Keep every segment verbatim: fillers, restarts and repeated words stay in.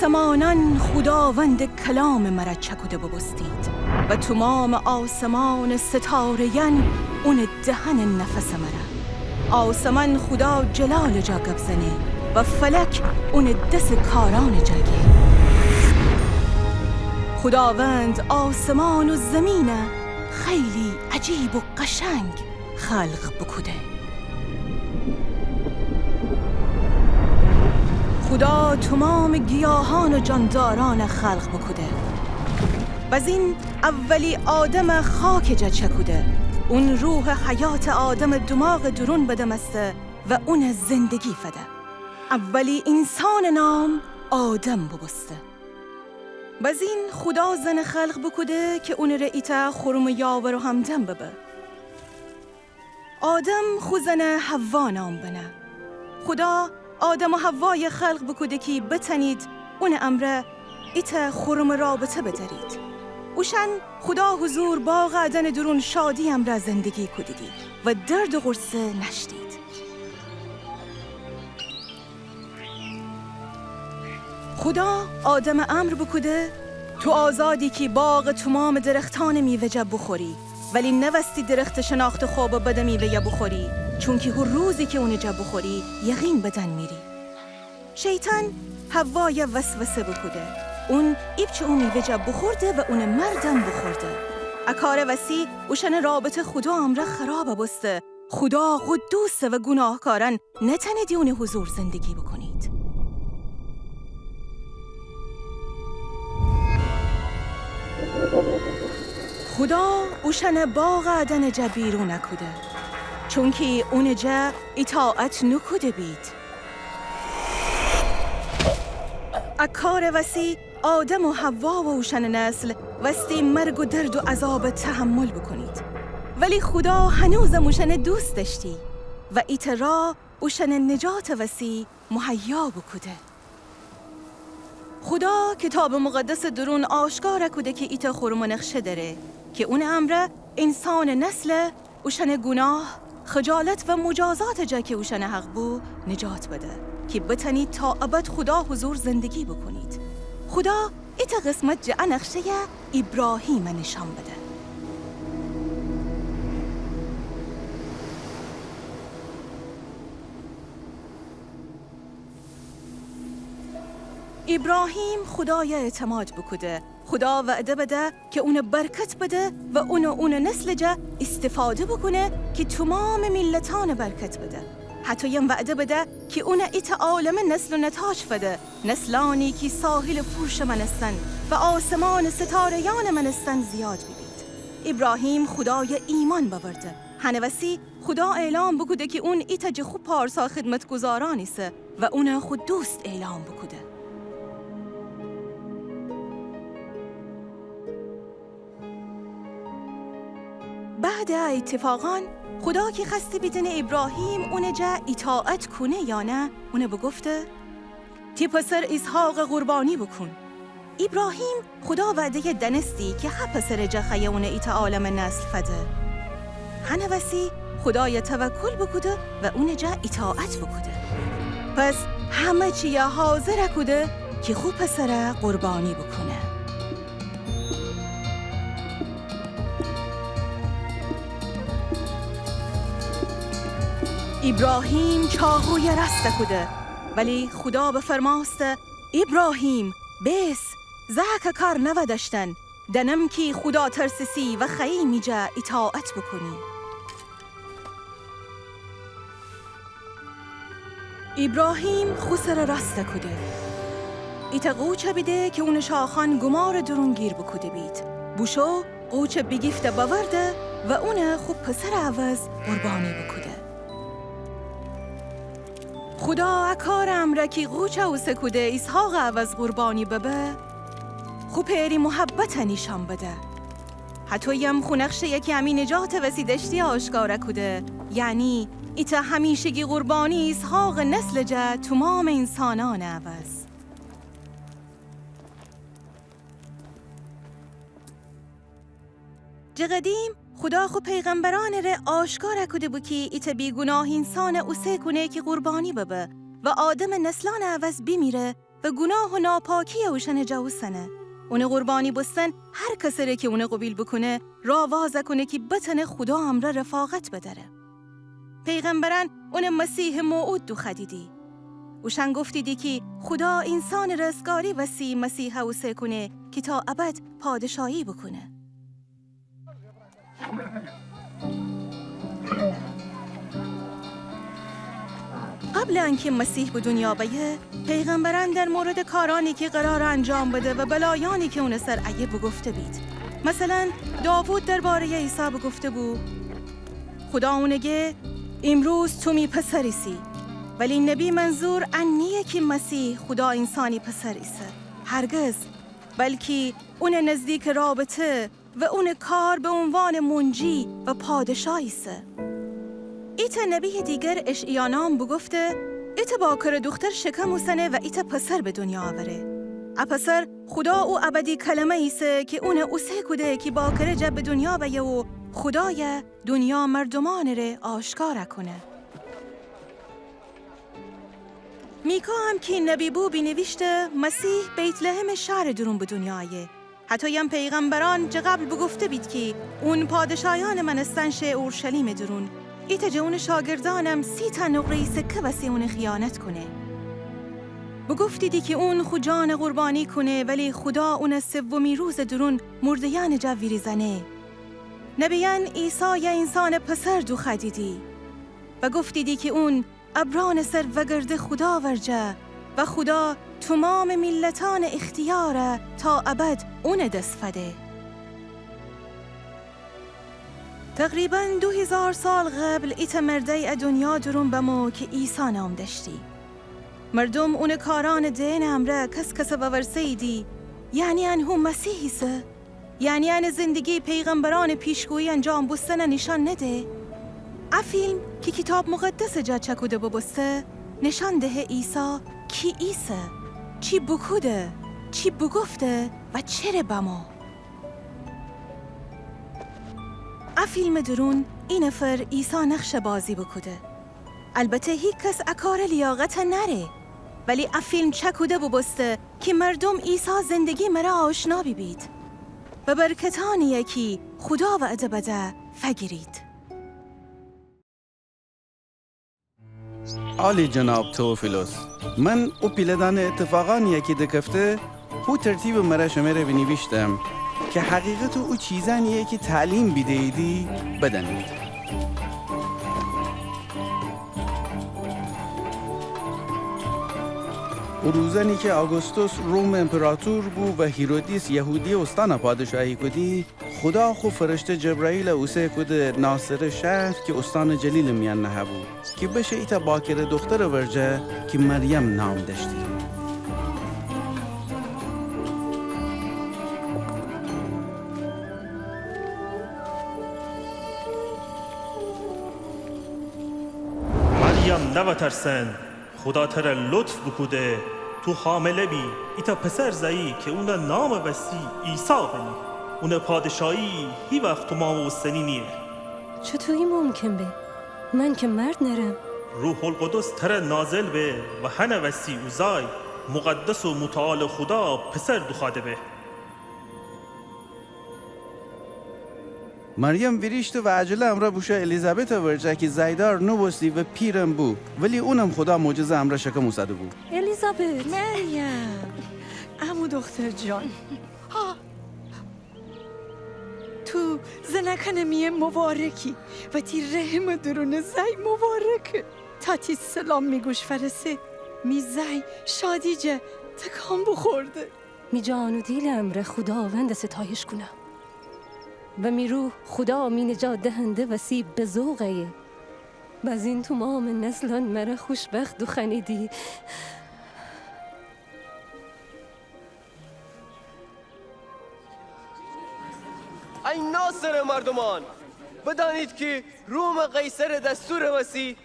آسمانأن خوداوندٚ کلامٚ مره چکوده بوبوستید و تومامٚ آسمانٚ ستاره‌یأن اونٚ دهنٚ نفسٚ مره. آسمأن خودا جلالٚ جا گب زنه و فلک اونٚ دسٚ کارأنٚ جا گه. خوداوند آسمان و زمینه خیلی عجیب و قشنگ خلق بوکوده. خودا تومامٚ گیاهأن و جاندارأنه خلق بوکوده. بزین اولی آدمه خاکٚ جا چکوده. اون روحٚ حیاتٚ آدمٚ دوماغٚ دورون بدمسته و اونه زندگی فده. اولی اینسانٚ نام آدم بوبوسته. بزین خودا زنه خلق بوکوده کی اونٚ ره ایتأ خورمٚ یاور و همدم ببه. آدم خو زنه حوا نام بنه. خودا آدم و حوایه خلق بوکوده کی بتأنید اونٚ امرأ ایتأ خورمٚ رابطه بدأرید. اوشأن خودا حضور باغٚ عدنٚ دورون شادی امرأ زندگی کودیدی و درد و غورصه نأشتید. خودا آدمه امر بوکوده: تو آزادی کی باغٚ تومامٚ درختأنٚ میوه جا بوخوری، ولی نوستی درختٚ شناختٚ خوب و بدٚ میوه‌یه بوخوری، چونکی هو روزی کی اونٚ جا بوخوری، یقین بدن میری. شیطان حوایه وسوسه بوکوده. اون ایپچه او میوه جا بوخورده و اونٚ مردم بوخورده. ا کارٚ وسی اوشأنٚ رابطه خودا امرأ خراب بوسته. خودا قدوسه و گوناهکارأن نتأنیدی اونٚ حضور زندگی بوکونید. خودا اوشأنه باغٚ عدنٚ جا بیرون کوده، چونکی اونٚ جا ایطاعت نوکوده بید. ا کارٚ وسی آدم و حوا و اوشأنٚ نسل وستی مرگ و درد و عذاب تحمل بوکونید. ولی خودا هنوزم اوشأنه دوست دأشتی و ایتأ راه اوشأنٚ نجاتٚ وسی مهیا بوکوده. خودا کیتابٚ مقدسٚ دورون آشکار کوده کی ایتأ خورمٚ نقشه دأره کی اونٚ امرأ اینسانٚ نسل اوشأنٚ گوناه، خجالت و مجازاتٚ جا کی اوشأنٚ حق بو، نجات بده، کی بتأنید تا ابد خودا حضور زندگی بوکونید. خودا ایتأ قسمت جٚه ا نقشه‌یه ایبراهیمه نیشأن بده. ایبراهیم خودایه اعتماد بوکوده. خودا وعده بده کی اونه برکت بده و اون و اونٚ نسلٚ جا ایستفاده بوکونه کی تومامٚ میلتأنه برکت بده. هطویم وعده بده کی اونه ایتأ عالمه نسل و نتاج فده، نسلأنی کی ساحلٚ فورشٚ مأنستن و آسمانٚ ستاره‌یأنٚ مأنستن زیاد بیبید. ایبراهیم خودایه ایمأن بأورده. هنٚ وسی خودا اعلام بوکوده کی اون ایتأ جٚه خو پارسا خدمتگذارأن ایسه و اونه خو دوست اعلام بوکوده. بعدٚ ا ایتفاقأن، خودا کی خوأسته بیدینه ایبراهیم اونٚ جا ایطاعت کونه یا نه، اونه بوگفته: تی پسر ایسحاقه قربانی بوکون. ایبراهیم خودا وعده‌یه دأنستی کی هه پسرٚ جا خوأیه اونه ایتأ عالمه نسل فده. هنٚ وسی خودایه توکل بوکوده و اونٚ جا ایطاعت بوکوده. پس همه چیه حاضر کوده کی خو پسره قربانی بوکونه. ایبراهیم چاقویه راست کوده، ولی خودا بفرمأسته: ایبراهیم، بیس، زأکه کار نوا دأشتن، دأنم کی خوداترس ایسی و خوأیی می جا ایطاعت بوکونی. ایبراهیم خو سره راست کوده. ایتأ قوچه بیده کی اونٚ شاخأن گومارٚ دورون گیر بوکوده بید. بوشو قوچه بیگیفته بأورده و اونه خو پسرٚ عوض قربانی بوکوده. خودا ا کارٚ امرأ کی قوچه اوسه کوده ایسحاقٚ عوض قربانی ببه، خو پئری محبته نیشأن بده. هطویم خو نقشه‌یه کی امی نجاتٚ وسی دأشتی آشکار کوده، یعنی ایتأ همیشگی قربانی ایسحاقٚ نسلٚ جا تومامٚ اینسانأنٚ عوض. جٚه قدیم خودا خو پیغمبرأنٚ ره آشکار کوده بو کی ایتأ بیگوناه اینسانه اوسه کونه کی قربانی ببه و آدمٚ نسلأنٚ عوض بیمیره و گوناه و ناپاکیَ اوشأنٚ جا اوسنه. اونٚ قربانی بوستن هر کسٚ ره کی اونَ قوبیل بوکونه، راه واز کونه کی بتأنه خودا امرأ رفاقت بدأره. پیغمبرأن اونَ مسیحٚ موعود دوخوأدیدی. اوشأن گفتیدی کی خودا اینسانٚ رستگاری وسی مسیحَ اوسه کونه کی تا ابد پادشاهی بوکونه. قبلٚ انکی مسیح به دونیا بأیه، پیغمبرأن در موردٚ کارأنی کی قرارٚ انجام بده و بلایأنی کی اونٚ سر أیه بوگفته بید. مثلاً داوود درباره‌یٚ عیسی بوگفته بو، خودا اونَ گه، ایمروز تو می پسر ایسی. ولی نبی منظور ان نییه کی مسیح خودا اینسانی پسر ایسه. هرگز. بلکی اونٚ نزدیکٚ رابطه و اونٚ کار به عنوانٚ منجی و پادشاه ایسه. ایتأ نبیٚ دیگر اشعیانام بوگفته، ایتأ باکره دوختر شکم اوسنه و ایتأ پسر به دونیا اوره. ا پسر خودا او ابدی کلمه ایسه کی اونَ اوسه کوده کی باکره جا به دونیا بأیه و خودایَ دونیا مردومأنٚ ره آشکار کونه. میکا هم کی نبی بو بینیویشته، مسیح بیت‌لحمٚ شهرٚ دورون به دونیا أیه. هطویم پیغمبرأن جٚه قبل بوگفته بید کی اون پادشایأنٚ مأنستن شه اورشلیمٚ دورون. ایتأ جٚه اونٚ شاگردأنم سی تأ نقره‌یٚ سکه وسی اونَ خیانت کونه. بوگفتیدی کی اون خو جانَ قربانی کونه، ولی خودا اونَ سومی روزٚ دورون مرده‌یأنٚ جا ویریزأنه. نبیأن عیسایَ اینسانٚ پسر دوخوأدیدی و گفتیدی کی اون ابرأنٚ سر وگرده خودا ورجه و خودا تومامٚ میلتأنٚ اختیارَ تا ابد اونٚ دس فده. تقریباً دو هیزار سال قبل ایتأ مردأیی ا دونیا دورون بمو کی عیسی نام دأشتی. مردوم اونٚ کارأنٚ دئنٚ امرأ کس‌کسٚ وورسه‌ییدی، یعنی ان هو مسیح ایسه؟ یعنی انٚ زندگی پیغمبرأنٚ پیشگویی انجام بوستنَ نیشأن نده؟ ا فیلم کی کیتاب مقدسٚ جا چأکوده بوبوسته، نیشأن دهه عیسی کی ایسه، چی بوکوده، چی بوگفته و چره بمو. ا فیلمٚ دورون ای نفر عیسی نقشَ بازی بوکوده. البته هیکس ا کارٚ لیاقتَ نأره، ولی ا فیلم چأکوده بوبوسته کی مردوم عیسی زندگی مره آشنا بیبید و برکتأنی‌یَ کی خودا وعده بده فگیرید. عالی جناب تئوفیلوس، من او پیله‌دأنه ایتفاقأنی‌یَ کی دکفته، هو ترتیبٚ مره شمره بینیویشتم کی حقیقتٚ او چیزأنی‌یَ کی تعلیم بیده‌ییدی بدأنید. او روزأنی کی آگوستوس رومٚ امپراتور بو و هیرودیس یهودیه اوستانَ پادشاهی کودی، خودا خو فرشته جبرائیلَ اوسه کوده ناصره شهر کی اوستانٚ جلیلٚ میأن نهه‌بو کی بشه ایتأ باکره دوخترٚ ورجه کی مریم نام دأشتی. مریم، نوترسن، خودا تره لطف بوکوده، تو حامله بی، ایتأ پسر زأیی کی اونٚ نامٚ وسی عیسی بنی. اونٚ پادشاهی هیوخت تومامٚ بوستنی نییه. چوطویی ممکن به؟ من کی مرد نرم. روح‌القدس تره نازل به و هنٚ وسی او زأی مقدس و متعالٚ خودا پسر دوخوأده به. مریم ویریشته و عجله امرأ بوشو الیزابتٚ ورجه کی زأیدار نوبوستی و پیرم بو، ولی اونم خودا معجزه امرأ شکم اوسده‌بو. الیزابت! مریم! عمو دختر جان. ها! تو زنأکأنٚ میأن مبارکی و تی رحمٚ دورونٚ زأی مبارکه. تا تی سلام می گوش فأرسه، می زأی شادی جا تکان بوخورده. می جان و دیلٚ امرأ خوداوندٚ ستایش کونم و می روح خودا می نجات دهنده وسی به ذوق أیه. بأزین تومامٚ نسلأن مره خوشبخت دوخوأنیدی. ای ناصرٚ مردومأن، بدأنید کی رومٚ قیصرٚ دستورٚ وسی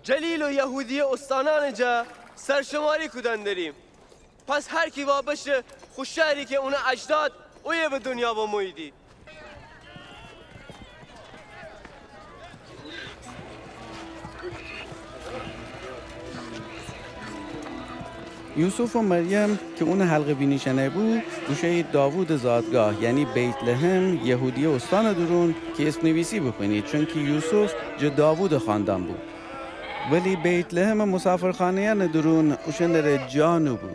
جلیل و یهودیه اوستانأنٚ جا سرشماری کودن دریم. پس هر کی وا بشه خو شهری کی اونٚ اجداد اویه به دونیا بموییدی. یوسف و مریم کی اونٚ حلقه بینیشأنه بو، بوشویید داوودٚ زادگاه، یعنی بیت‌لحم، یهودیه استانٚ دورون، کی اسم‌نویسی بوکونید، چونکی یوسف جٚه داوودٚ خاندان بو. ولی بیت‌لحمٚ مسافرخانه‌یأنٚ دورون اوشأنٚره جا نوبو.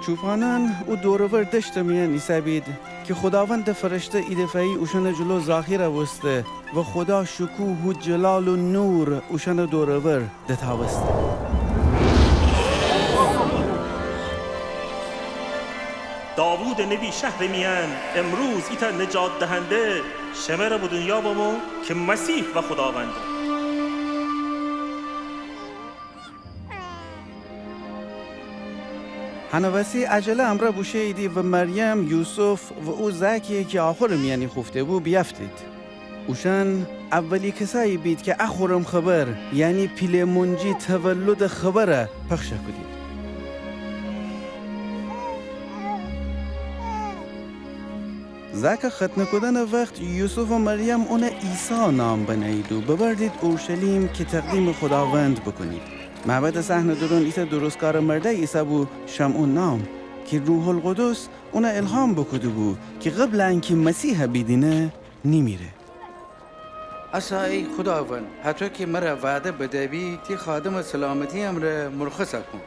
چوپانأن او دور و ور دشتٚ میأن ایسه‌بید کی خوداوندٚ فرشته ایدفعه‌یی اوشأنٚ جلو ظاهر بوسته و خودا شکوه و جلال و نور اوشأنٚ دور و ور دتأوسته. داوودٚ نبی شهرٚ میأن امروز ایتأ نجات دهنده شمره به دونیا بمو کی مسیح و خوداونده. هنٚ وسی عجله امرأ بوشوییدی و مریم، یوسف و او زأکی کی آخورٚ میأنی خوفته‌بو بیأفتید. اوشأن اولی کسأیی بید کی ا خورم خبر، یعنی پیله‌مونجی تولدٚ خبر پخش کودید. زأکٚ ختنه کودنٚ وخت یوسف و مریم اونَ عیسی نام بنه‌ییدو ببردید اورشلیم کی تقدیمٚ خوداوند بوکونید. معبدٚ صحنٚ دورون ایتأ درستکارٚ مردأیی ایسه‌بو شمعون نام کی روح‌القدس اونَ الهام بوکوده‌بو کی قبلٚ انکی مسیحَ بیدینه نیمیره. اسا ای خوداوند، هطو کی مره وعده بده‌بی، تی خادمَ سلامتی امرأ مرخصَ کون.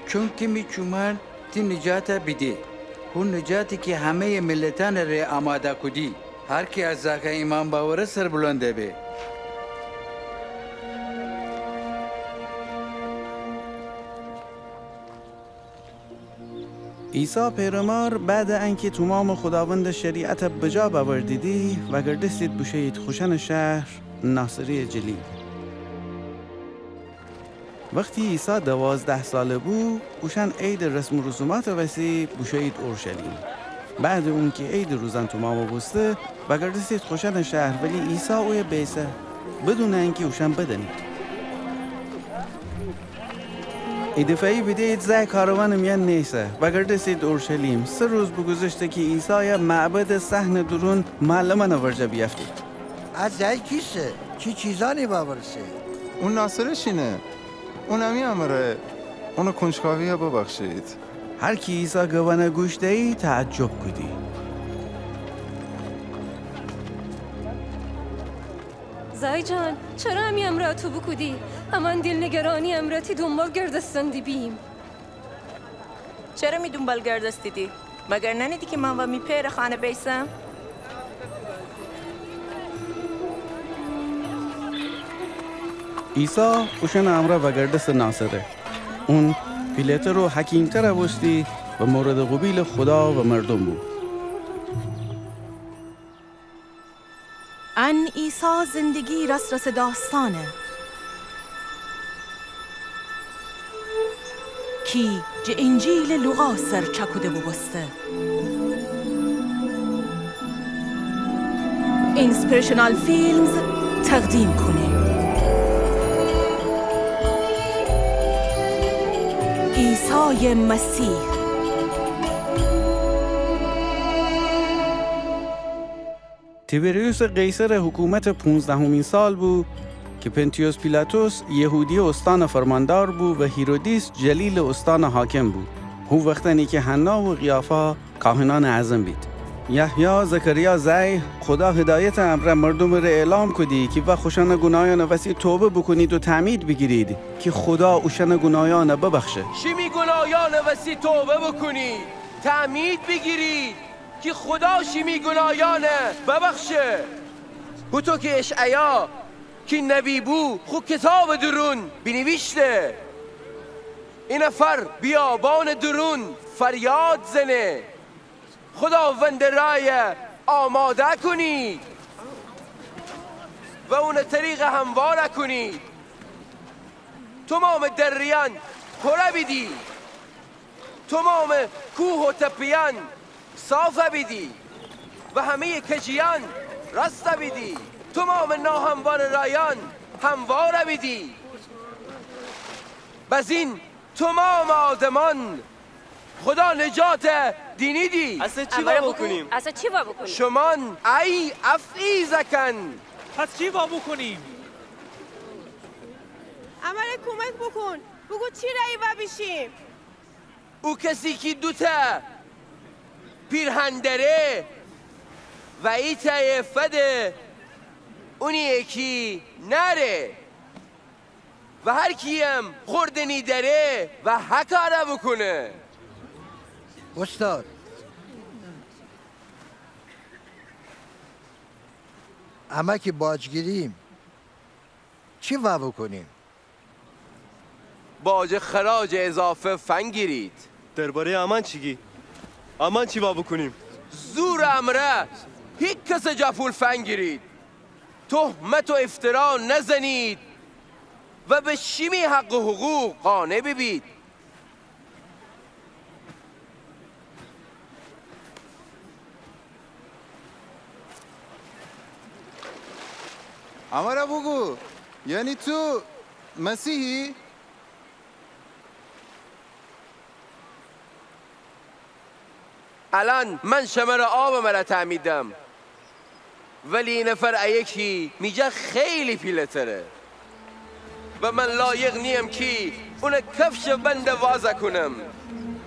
چونکی می چومأن تی نجاتَ بیده، هو نجاتی کی همه‌یٚ ملتأنٚ ره آماده کودی. هر کی ا زأکَ ایمأن بأوره سربلند به. عیسی پئرٚ مار بعدٚ انکی تومامٚ خوداوندٚ شریعتَ بجا بأوردیدی، وأگردستید بوشویید خوشأنٚ شهر ناصره‌یٚ جلیل. وختی عیسی دوازده ساله بو، اوشأن عیدٚ رسم و رسوماتٚ وسی بوشویید اورشلیم. بعدٚ اونکی عیدٚ روزأن تومام بوسته، وأگردستید خوشأنٚ شهر، ولی عیسی اویه بیسه، بدونٚ انکی اوشأن بدأنید. ایدفعه‌یی بیده‌یید زأی کاروانٚ میأن نیسه، وأگردستید اورشلیم. سه روز بوگوذشته کی عیسایَ معبدٚ صحنٚ دورون معلمأنٚ ورجه بیأفتید. ا زأی کیسه؟ چی چیزأنی وأورسه؟ اون ناصره شینه. اون امی امرأه. اونٚ کنجکاویَ ببخشید. هر کی عیسی گبأنَ گوش ده‌یی تعجب کودی. زأی جان، چره امی امرأ اتو بوکودی؟ امأن دیل نگرانی امرأ تی دونبال گردستن دیبیم. چره می دونبال گردستیدی؟ مگر نأنیدی کی من و می پئرٚ خانه بیسم؟ عیسی اوشأنٚ امرأ وأگردسته ناصره. اون پیله‌تر و حکیمتر بوستی و موردٚ قوبیلٚ خودا و مردوم بو. ان عیسی زندگی راس‌راس داستأنه کی جٚه انجیلٚ لوقا سر چأکوده بوبوسته. اینسپیریشنال فیلمز تقدیم کونه عیسای مسیح. تیبریوسٚ قیصرٚ حکومتٚ پونزدهمی سال بو کی پنتیوس پیلاطس یهودیه استأنٚ فرماندار بو و هیرودیس جلیلٚ استأنٚ حاکم بو. هو وختأنی کی حنا و قیافا کاهنأنٚ اعظم بید. یحیی، زکریا زأی، خودا هدایتٚ امرأ مردومٚ ره اعلام کودی کی وا خوشأنٚ گوناهیأنٚ وسی توبه بوکونید و تعمید بیگیرید کی خودا اوشأنٚ گوناهیأنَ ببخشه. شیمی گوناهیأنٚ وسی توبه بوکونید، تعمید بیگیرید کی خودا شیمی گوناهیأنَ ببخشه. هوطو کی اشعیا کی نبی بو خو کیتابٚ دورون بینیویشته: ای نفر بیابانٚ دورون فریاد زنه: خوداوندٚ رأیَ آماده کونید و اونٚ طریقَ هموارَ کونید. تومامٚ دریأن پورَ بیدی. تومامٚ کوه و تپه‌یأن صافَ بیدی و همه‌یٚ کجیأن راستَ بیدی. تومامٚ ناهموارٚ رأیأن هموارَ بیدی. بزین تومامٚ آدمأن خودا نجاتَ دینیدی. اسه چی وا بوکونیم؟ اسه چی وا بوکونیم؟ شومأن ای افعی زأکأن. پس چی وا بوکونیم؟ امره کومک بوکون. بوگو چی رأیی وا بیشیم؟ او کسی کی دوتأ پیرهن دأره و ایتأیَ فده اونی‌یی کی نأره. و هر کییم خوردنی دأره و هکارَ بوکونه. اوستاد، امأن کی باج گیریم، چی وا بوکونیم؟ باجٚ خراجٚ اضافه فنگیرید. درباره‌یٚ امأن چی گی؟ امأن چی وا بوکونیم؟ زورٚ امرأ هیکسٚ جا پول فنگیرید. تهمت و افترا نزنید و به شیمی حق و حقوق قانع بیبید. امره بوگو، یعنی تو مسیحی؟ الأن من شمره آبٚ مره تعمید دم، ولی ای نفر ایه کی می جا خیلی پیله‌تره و من لایق نییم کی اونٚ کفشٚ بندَ وازَ کونم.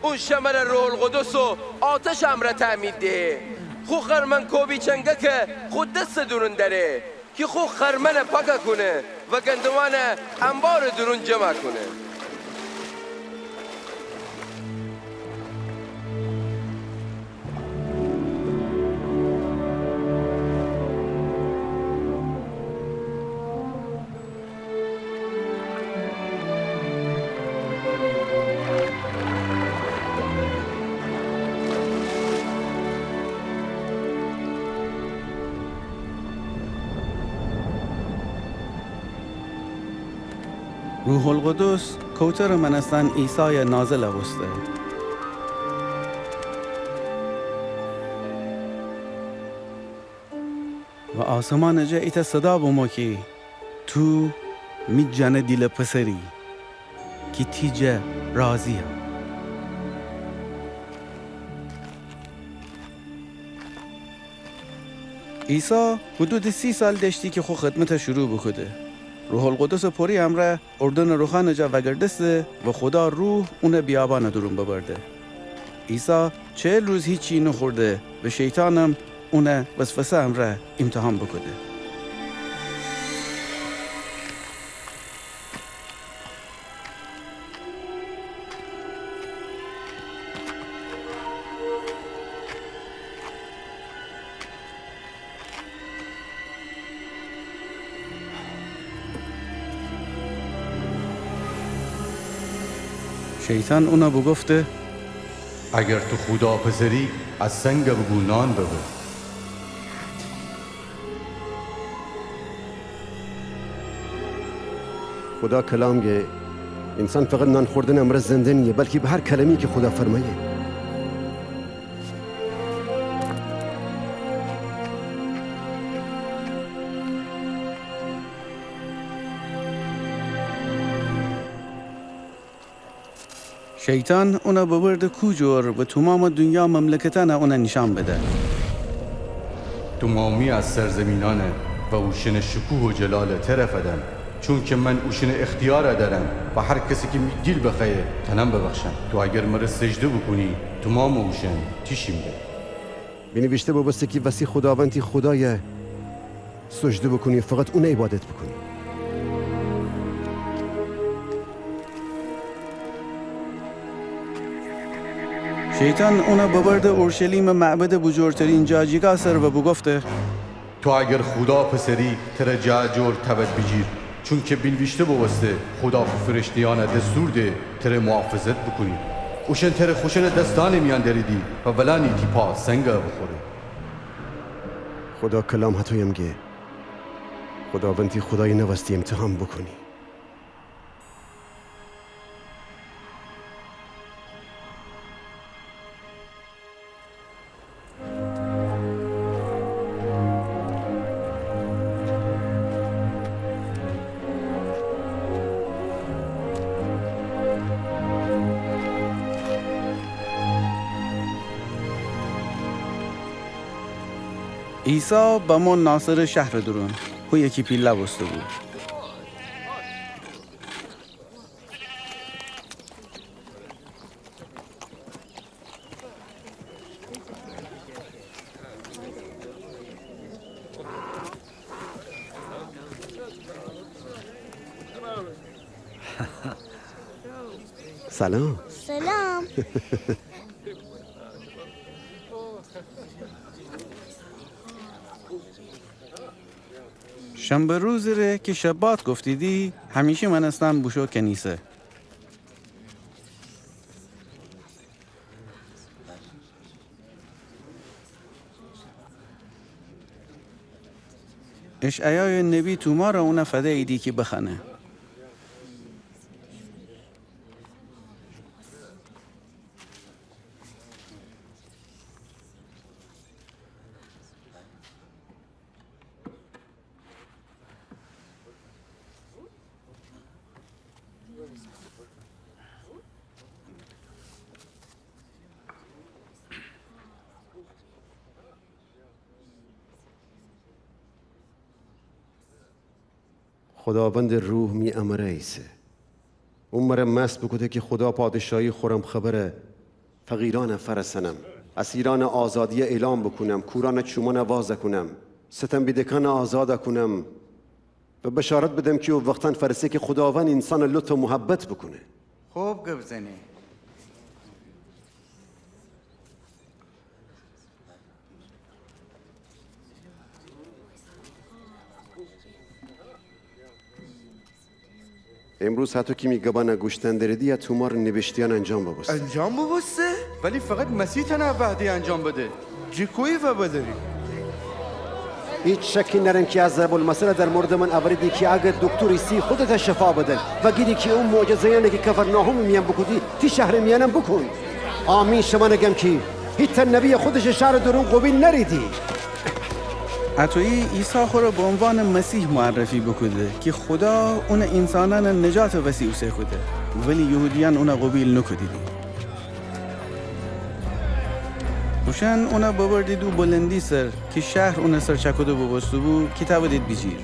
اون شمره روح‌القدس و آتشٚ امرأ تعمید دهه. خو خرمن کوبی چنگکَ خو دسٚ دورون دأره کی خو خرمنَ پاکَ کونه و گندمأنَ انبارٚ دورون جمعَ کونه. روح‌القدس کوترٚ مأنستن عیسایَ نازلَ بوسته و آسمانٚ جا ایتأ صدا بومو کی تو می جانٚ دیلٚ پسری کی تی جا راضی‌یم. عیسی حدودٚ سی سال دأشتی کی خو خدمتَ شروع بوکوده. روح‌القدسٚ پوری امرأ اردنٚ روخانٚ جا وأگردسته و خودا روح اونَ بیابانٚ دورون ببرده. عیسی چهل روز هیچی نوخورده و شیطانم اونَ وسوسه امرأ ایمتحان بوکوده. شیطان اونَ بوگفته: اگر تو خودا پسری، از سنگ بوگو نان ببه. خودا کلام گه، انسان فقط نان خوردنٚ امرأ زنده نییه، بلکی به هر کلمه‌یی کی خودا فرمایه. شیطان اونَ ببرده کو جور و تومامٚ دونیا مملکتأنَ اونَ نیشأن بده. تومامی از سرزمینأنَ و اوشأنٚ شکوه و جلالَ تره فدم، چونکی من اوشأنٚ اختیارَ دأرم و هر کسی کی می دیل بخوأیه تأنم ببخشم. تو اگر مره سجده بوکونی، تومامٚ اوشأن تیشیم به. بینیویشته بوبوسته کی وستی خوداوند تی خودایَ سجده بوکونی، فقط اونَ عیبادت بوکونی. شیطان اونَ ببرده اورشلیمٚ معبدٚ بوجورترین جا جیگا سر و بوگفته: تو اگر خودا پسری، تره جا جور تأود بیجیر، چونکی بینیویشته بوبوسته: خودا خو فرشته‌یأنَ دستور ده تره محافظت بوکونید. اوشأن تره خوشأنٚ دستأنٚ میأن دأریدی و ولأنی تی پا سنگَ بوخوره. خودا کلام هطویم گه، خوداوند تی خودایَ نوأستی ایمتحان بوکونی. عیسی بمو ناصره شهرٚ دورون، هویه کی پیله بوسته‌بو. سلام. سلام. شنبه روزٚ ره کی شبات گفتیدی، همیشه مأنستن بوشو کنیسه. اشعیایٚ نبی تومارَ اونَ فدییدی کی بخوأنه. خوداوندٚ روح می امره ایسه. او مره مسح بوکوده کی خودا پادشاهی خورم خبرَ فقیرأنَ فأرسأنم، اسیرأنَ آزادی اعلام بوکونم، کورأنَ چومأنَ واز کونم، ستم بیده‌کأنَ آزاد کونم و بشارت بدم کی او وختأن فأرسه کی خوداوند اینسانَ لطف و محبت بوکونه. خوب گب زنی. امروز هطو کی می گبأنَ گوش دأندریدی، ا تومار نیویشته‌یأن انجام ببوسته. انجام ببوسته؟ ولی فقط مسیح تأنه ا وعده‌یَ انجام بده. جٚه کویه وأ بدأریم؟ هیچ شکی نأرم کی ا ضرب‌المثلَ در موردٚ من اوریدی کی اگر دکتر ایسی خودتَ شفا بدن و گیدی کی او معجزه‌یأنَ کی کفرناحومٚ میأن بوکودی، تی شهرٚ میأنم بوکون. آمین شمأنَ گم کی هیتأ نبیَ خودشٚ شهرٚ دورون قوبیل نأریدی. اطویی عیسی خورَ به عنوانٚ مسیح معرفی بوکوده کی خودا اونَ اینسانأنٚ نجاتٚ وسی اوسه کوده، ولی یهودیأن اونَ قوبیل نوکودیدی. اوشأن اونَ ببردید او بلندی سر کی شهر اونٚ سر چأکوده بوبوسته‌بو کی تأودید بیجیر.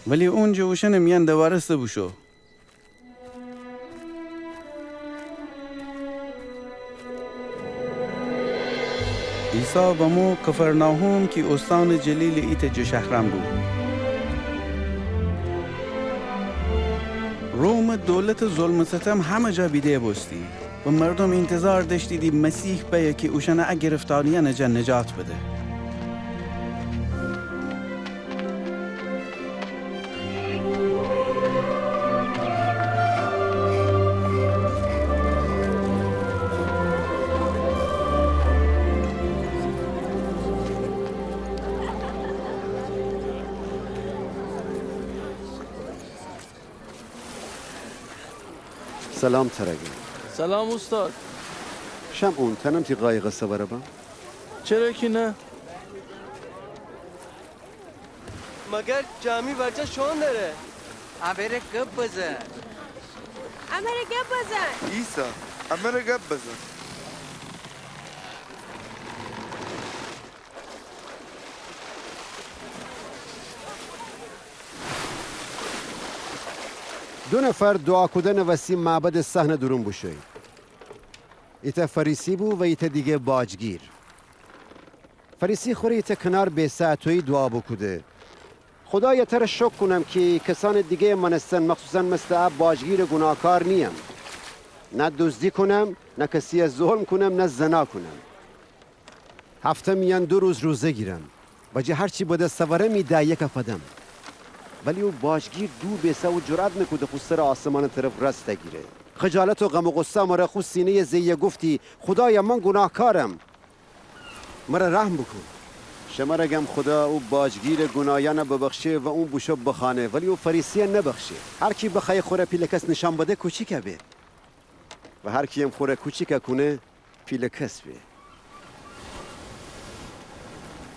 ولی اون جٚه اوشأنٚ میأن دوارسته بوشو. عیسی بمو کفرناحوم کی اوستانٚ جلیلٚ ایتأ جٚه شهرأن بو. رومٚ دولتٚ ظلم و ستم همه جا بیده بوستی و مردوم اینتظار دأشتیدی مسیح بأیه کی اوشأنَ ا گرفتاریأنٚ جا نجات بده. سلام ترَ گم. سلام اوستاد. شمعون، تأنم تی قایقَ سوارَ بم؟ چره کی نه؟ مگر جامی ورجه شوئون دره؟ امره گب بزن. امره گب بزن. عیسی، امره گب بزن. دو نفر دوعا کودنٚ وسی معبدٚ صحنٚ دورون بوشویی. ایتأ فریسی بو و ایتأ دیگه باجگیر. فریسی خوره ایتأ کنار بیسه اطویی دوعا بوکوده: خودایا، تره شوکر کونم کی کسأنٚ دیگه‌یٚ مأنستن، مخصوصاً مثلٚ ا باجگیرٚ گوناهکار نییم. نه دوزدی کونم، نه کسی‌یه ظلم کونم، نه زنا کونم. هفته میأن دو روز روزه گیرم و جٚه هرچی به دس اورم می ده یکه فدم. ولی او باجگیر دو بیسه و جرأت نوکوده خو سرٚ آسمانٚ طرف راست دگیره. خجالت و غم و غصه مره خو سینه‌یٚ زه‌یی گفتی: خودایا، من گوناهکارم، مره رحم بوکون. شمره گم، خودا او باجگیرٚ گوناهیأنه ببخشه و اون بوشو بخانه، ولی او فریسیه نبخشه. هر کی بخوأیه خوره پیله‌کس نیشأن بده، کوچیکه به. و هر کییم خوره کوچیکه کونه، پیله‌کس به.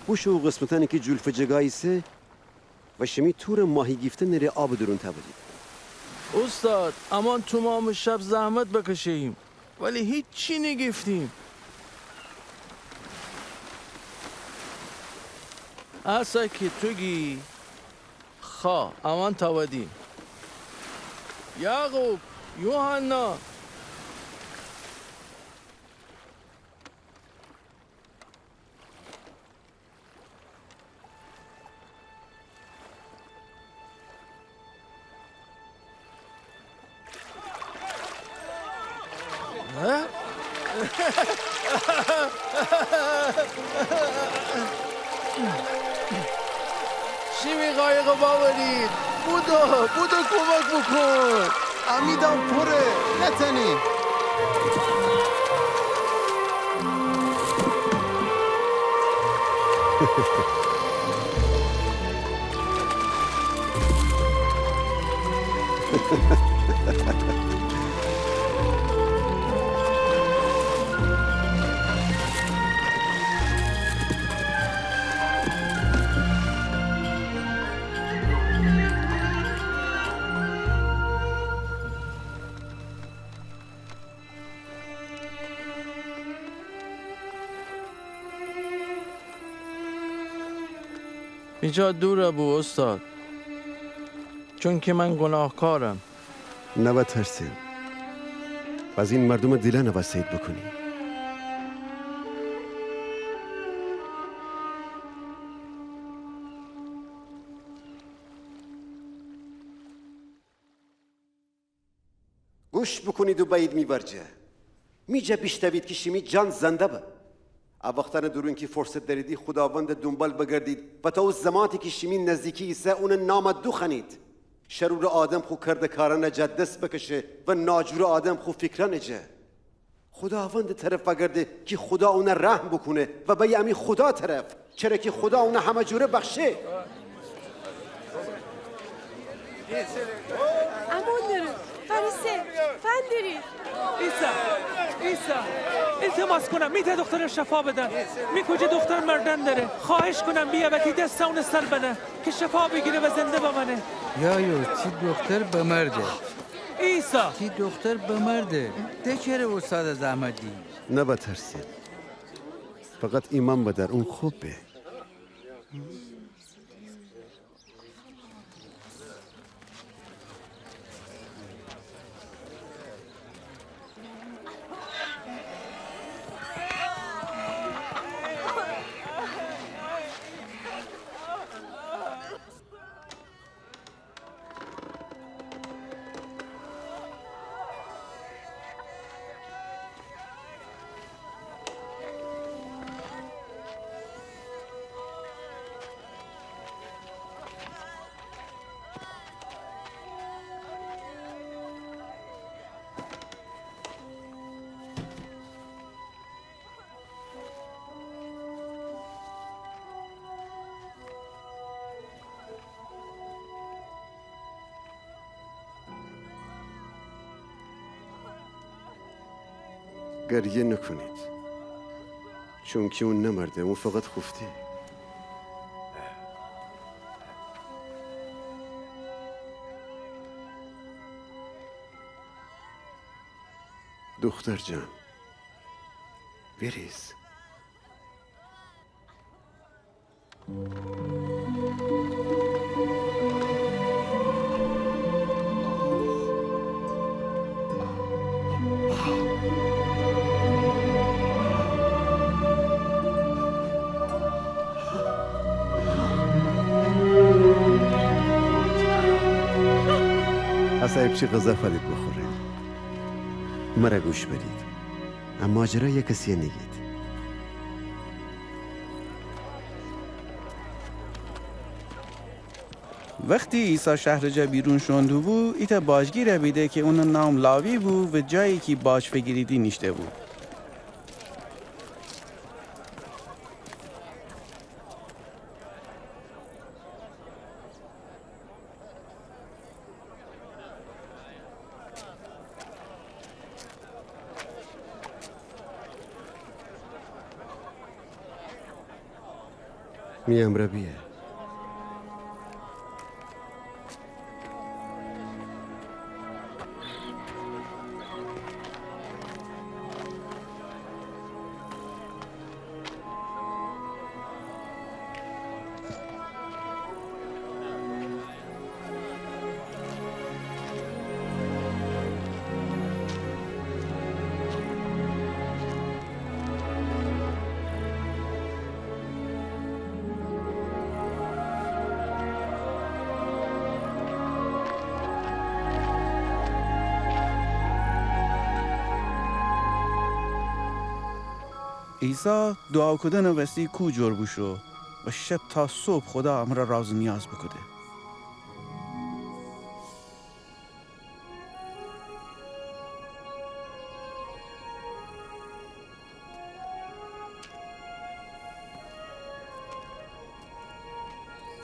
بوشو او قسمتأنی کی جولفٚ جگا ایسه و شیمی تورٚ ماهی گیفتنٚ ره آبٚ دورون تأودید. اوستاد، امان تومامٚ شب زحمت بکشه‌ییم، ولی هیچی نیگیفتیم. اسه کی تو گی، خا، امأن تأودیم. یعقوب، یوحنا. شیمی قایقَ بأورید. بودو، بودو کومک بوکون. امی دام پوره، نتأنیم. ایجا دورَ بو استاد، چونکی من گوناهکارم. نوا ترسین. بزین مردومٚ دیلأنَ وأسید بوکونی. گوش بوکونید و بأیید می ورجه. می جا بیشتوید کی شیمی جان زنده به. ا وختأنٚ دورون کی فرصت دأریدی خوداوندٚ دونبال بگردید و تا او زماتی کی شیمی نزدیکی ایسه اونٚ نامَ دوخوأنید. شرورٚ آدم خو کرده‌کارأنٚ جا دس بکشه و ناجورٚ آدم خو فیکرأنٚ جا. خوداوندٚ طرف وأگرده کی خودا اونَ رحم بوکونه و بأیه امی خودا طرف، چره کی خودا اونَ همه جوره بخشه. امون دره، فریسه، فندیری. عیسی، عیسی، التماس کونم، می ته دخترَ شفا بدن. می کوجه دختر مردن دره. خواهش کونم بیا و تی دسَ اونٚ سر بنه کی شفا بیگیره و زنده بمأنه. یا یو، تی دختر بمرده. عیسی! تی دختر بمرده. ده چره استادَ زحمت دیی؟ نوا ترسین. فقط ایمأن بدأر، اون خوب به. گریه نوکونید، چونکی اون نمرده، اون فقط خوفته. دختر جان، ویریز. اسه ایپچی غذا فدید بوخورید. مره گوش بدید. ا ماجرایَ کسیَ نیگید. وختی عیسی شهرٚ جا بیرون شوئون دوبو، ایتأ باجگیرَ بیده کی اونٚ نام لاوی بو و جایی کی باج فیگیریدی نیشته بو. می امرأ بیأ. عیسی دوعا کودنٚ وسی کوه جور بوشو و شب تا صبح خودا امرأ راز و نیاز بوکوده.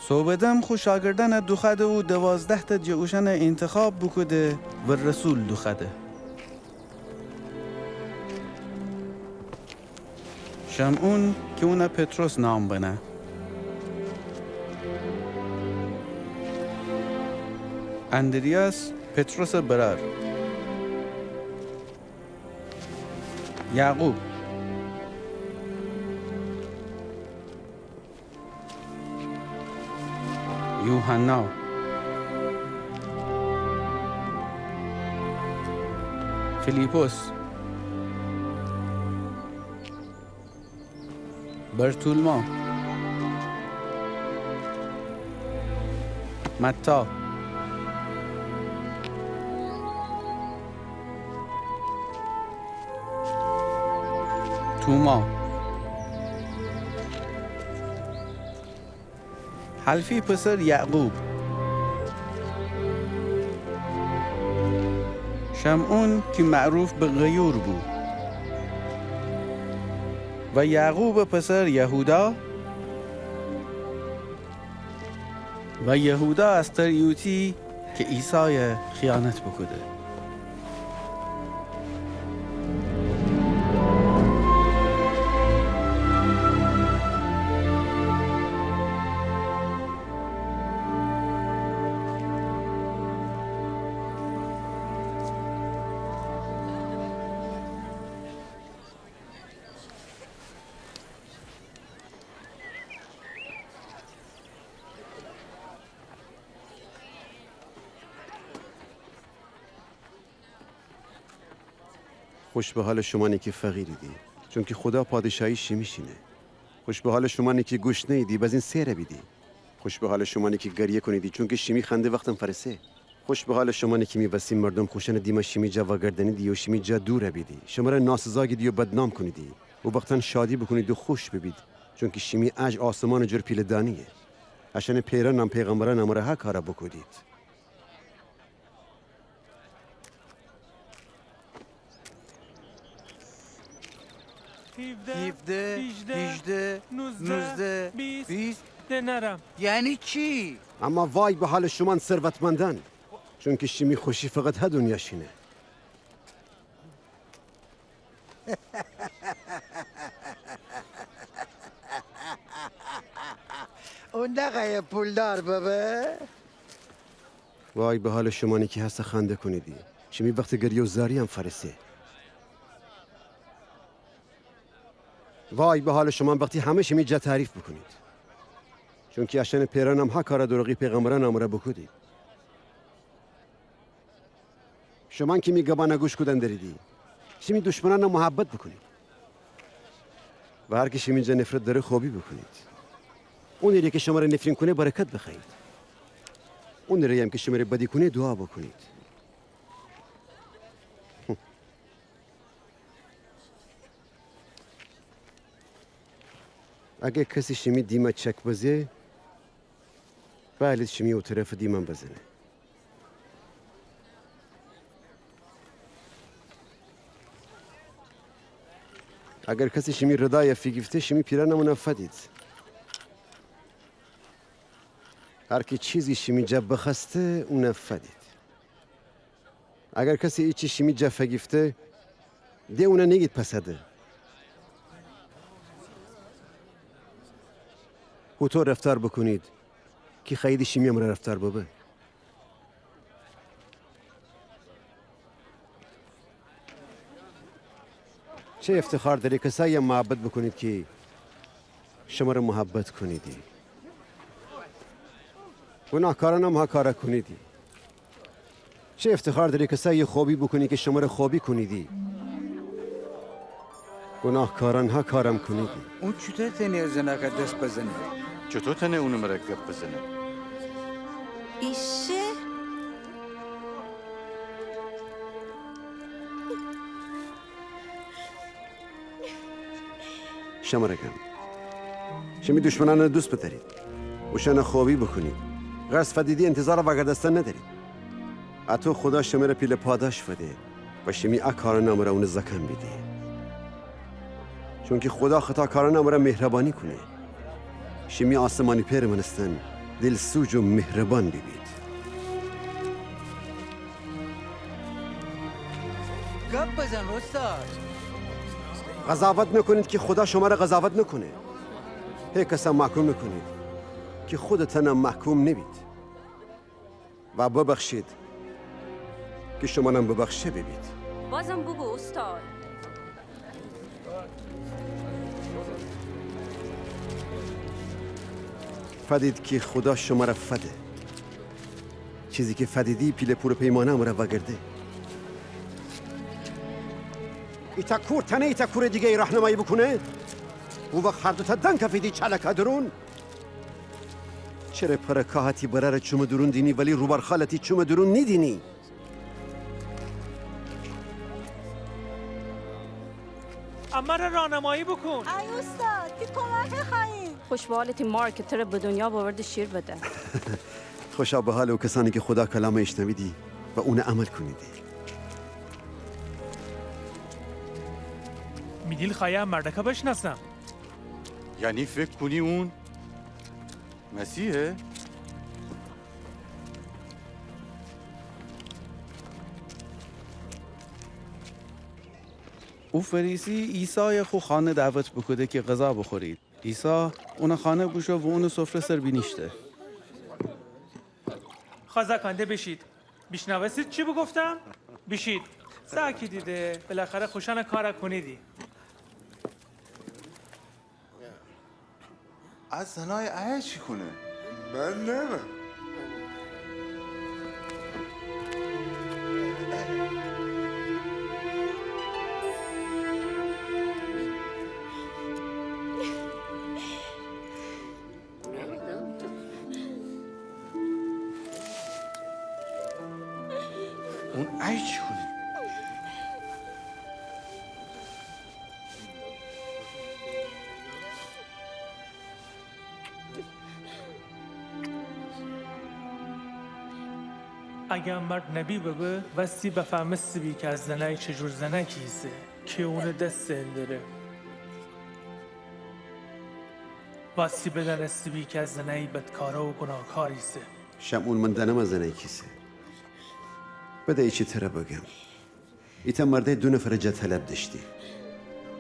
صوبٚ دم خو شاگردأنَ دوخوأده و دوازده‌تأ جٚه اوشأنَ اینتخاب بوکوده و رسول دوخوأده. شمعون کی اونَ پطرس نام بنه. اندریاس پطرسٚ برأر. یعقوب. یوحنا. فیلیپس. برتولما. متی. توما. حلفی پسر یعقوب. شمعون کی معروف به غیور بو. و یعقوبٚ پسر یهودا. و یهودا اسخریوطی کی عیسایَ خیانت بوکوده. خوش به حالٚ شومأنی کی فقیریدی، چونکی خودا پادشاهی شیمی شینه. خوش به حالٚ شومأنی کی گوشنه‌ییدی، بزین سئر بیدی. خوش به حالٚ شومأنی کی گریه کونیدی، چونکی شیمی خنده وختم فأرسه. خوش به حالٚ شومأنی کی می وسی مردوم خوشأنٚ دیمَ شیمی جا وأگردأنیدی و شیمی جا دور بیدی، شمرَ ناسزا گیدی و بدنام کونیدی و وختأن شادی بوکونید و خوش بیبید، چونکی شیمی اجر آسمانٚ جور پیله‌دانه‌یه. اشأنٚ پئرأنم پیغمبرأنٚ امرأ هه کارَ بوکودید. هیفده، هیجده، نوزده، بیست دینارم. یعنی چی؟ اما وای به حالٚ شومأن ثروتمندأن، چونکی شیمی خوشی فقط هه دونیا شینه. اون نخوأیه پولدار ببه. وای به حالٚ شومأنی کی هسه خنده کونیدی، شیمی وختٚ گریه و زارییم فأرسه. وای به حالٚ شومأن وختی همه شیمی جا تعریف بوکونید، چونکی اشأنٚ پئرأنم هه کارَ دورقی پیغمبرأنٚ امرأ بوکودید. شومأن کی می گبأنَ گوش کودن دریدی، شیمی دشمنأنَ محبت بوکونید و هر کی شیمی جا نفرت دأره خوبی بوکونید. اونی ره کی شمرَ نفرین کونه برکت بخوأیید، اونی ره‌یم کی شمرَ بدی کونه دوعا بوکونید. اگر کسی شیمی دیمَ چک بزه، بألید شیمی او طرفٚ دیمَ بزنه. اگر کسی شیمی ردایَ فیگیفته، شیمی پیرأنم اونَ فدید. هر کی چیزی شیمی جا بخوأسته، اونَ فدید. اگر کسی ایچی شیمی جا فیگیفته، ده اونَ نیگید پسده. هوطو رفتار بوکونید کی خوأییدی شیمی امرأ رفتار ببه. چه افتخار دأره کسأییَ محبت بوکونید کی شمرَ محبت کونیدی. گوناهکارأنم هه کارَ کونیدی. چه افتخار دأره کسأییَ خوبی بوکونید کی شمرَ خوبی کونیدی. گوناهکارأن هه کارم کونیدی. اون چوطو تأنه زنأکَ دس بزنه؟ چوطو تأنه اونٚ مرأ گب بزنه؟ ایشه؟ شمره گم، شیمی دشمنأنه دوست بدأرید، اوشأنه خوبی بوکونید. غرض فدیدی انتظارٚ وأگردستن ندأرید. اطو خودا شمره پیله پاداش فده و شیمی ا کارأنٚ امره اونٚ زأکأن بیدی. چونکی خودا خطاکارأنٚ امره مهربانی کونه. شیمی آسمانی پئرٚ مأنستن دلسوج و مهربان بیبید. گپ بزن استاد. قضاوت نکنید که خدا شمره قضاوت نکنه. هیکسه محکوم نکنید که خودتأنم محکوم نبید. و ببخشید که شمانم ببخشه بیبید. بازم بگو استاد. فدید که خودا شمره فده. چیزی که فدیدی پیله پورٚ پیمانه امره وأگرده. ایتأ کور تأنه ایتأ کورٚ دیگه‌ی راهنمایی بوکونه؟ او وخت هر دوتأ دنکفیدی چالکه دورون. چره پرٚ کاهه تی برأرٚ چومٚ دورون دینی ولی روبارٚ خالٚ تی چومٚ دورون نیدینی؟ امره راهنمایی بوکون. ای استاد، تی کمکه خوأییم. خوشحالٚ تی مار که تره به دنیا بأورده شیر بده. خوشا به حالٚ او کسأنی که خودا کلامه ایشنویدی و اونه عمل کونیدی. می دیل خوأیه ا مردکه بشنأسم. یعنی فکر کونی اون مسیحه؟ او فریسی عیسای خو خانه دعوت بوکوده که غذا بوخورید. عیسی اونٚ خانه بوشو و اونٚ سفره سر بینیشته. خزه کنده بیشید. بیشنوستید چی بوگفتم؟ بیشید. ساکیدی ده، بالاخره خوشأنٚ کاره کونیدی. ا زنای ایه چی کونه؟ من نأنم. اون ایه چی کونه؟ اگر مرد نبی ببه، وستی بفهمسته بی که ا زنای چی جور زنکی ایسه که اونٚ دس زئن دره. وستی بدأنسته بی که ا زنای بدکاره و گوناهکاری ایسه. شمعون، من دأنم ا زنای کیسه. بده ایچی تره بگم. ایتأ مردأی دو نفرٚ جا طلب دأشتی.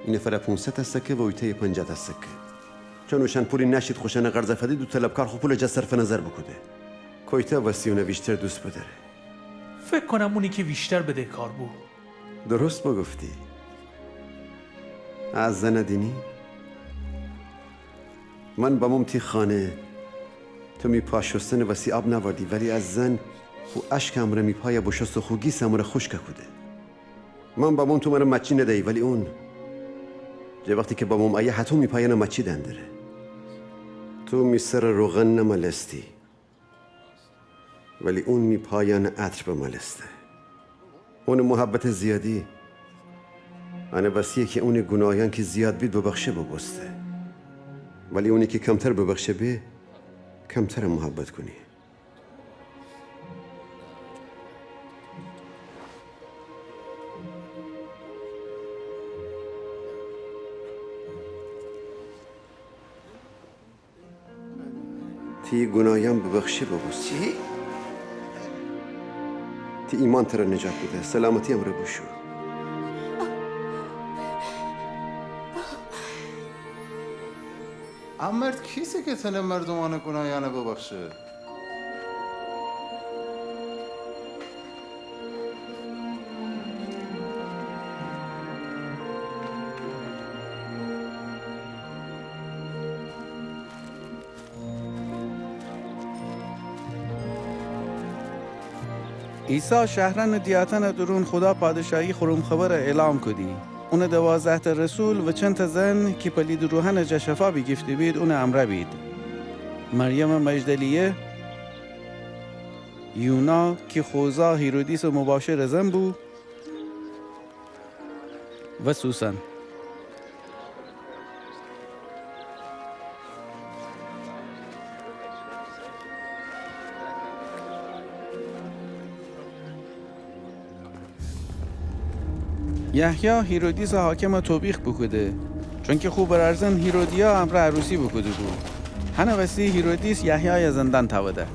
ای نفر پونصد ته سکه و اویتأی پنجاه ته سکه. چون اوشأن پولی نأشید خوشأنٚ قرضه فدید، او طلبکار خو پولٚ جا صرفٚ نظر بوکوده. کویتأ وستی اونه ویشتر دوست بدأره؟ فکر کونم اونی که ویشتر بدهکار بو. درست بوگفتی. ا زنه دینی؟ من بموم تی خانه، تو می پا شوستنٚ وسی آب نأوردی، ولی ا زن خو اشکٚ امرأ می پایه بوشوسته و خو گیسٚ امرأ خوشکه کوده. من بموم تو مره ماچی ندیی، ولی اون، جٚه وختی که بموم ایه، هطو می پایأنه ماچی دأندره. تو می سره روغن نمالستی، ولی اون می پایأنه عطر بمالسته. اونٚ محبتٚ زیادی انٚ وستیه که اونٚ گوناهیأن کی زیاد بید ببخشه بوبوسته، ولی اونی کی کمتر ببخشه به، کمتر محبت کونی. تی گوناهیأن ببخشه بوبوسته. چی؟ تی ایمأن تره نجات بده. سلامتی امرأ بوشو. ا مرد کیسه که تأنه مردومأنٚ گوناهیأنه ببخشه؟ عیسی شهرأن و دیهاتأنٚ دورون خودا پادشاهی خورم خبر اعلام کودی. اونٚ دوازده‌تأ رسول و چندتأ زن کی پلیدٚ روحأنٚ جا شفا بیگیفته‌بید، اونٚ امرأ بید. مریمٚ مجدلیه، یونا کی خوزا هیرودیسٚ مباشرٚ زن بو، و سوسن. یحیی هیرودیسٚ حاکمَ توبیخ بوکوده، چونکی خو برأرزن هیرودیا امرأ عروسی بوکوده‌بو. هنٚ وسی هیرودیس یحیایَ زندان تأوده.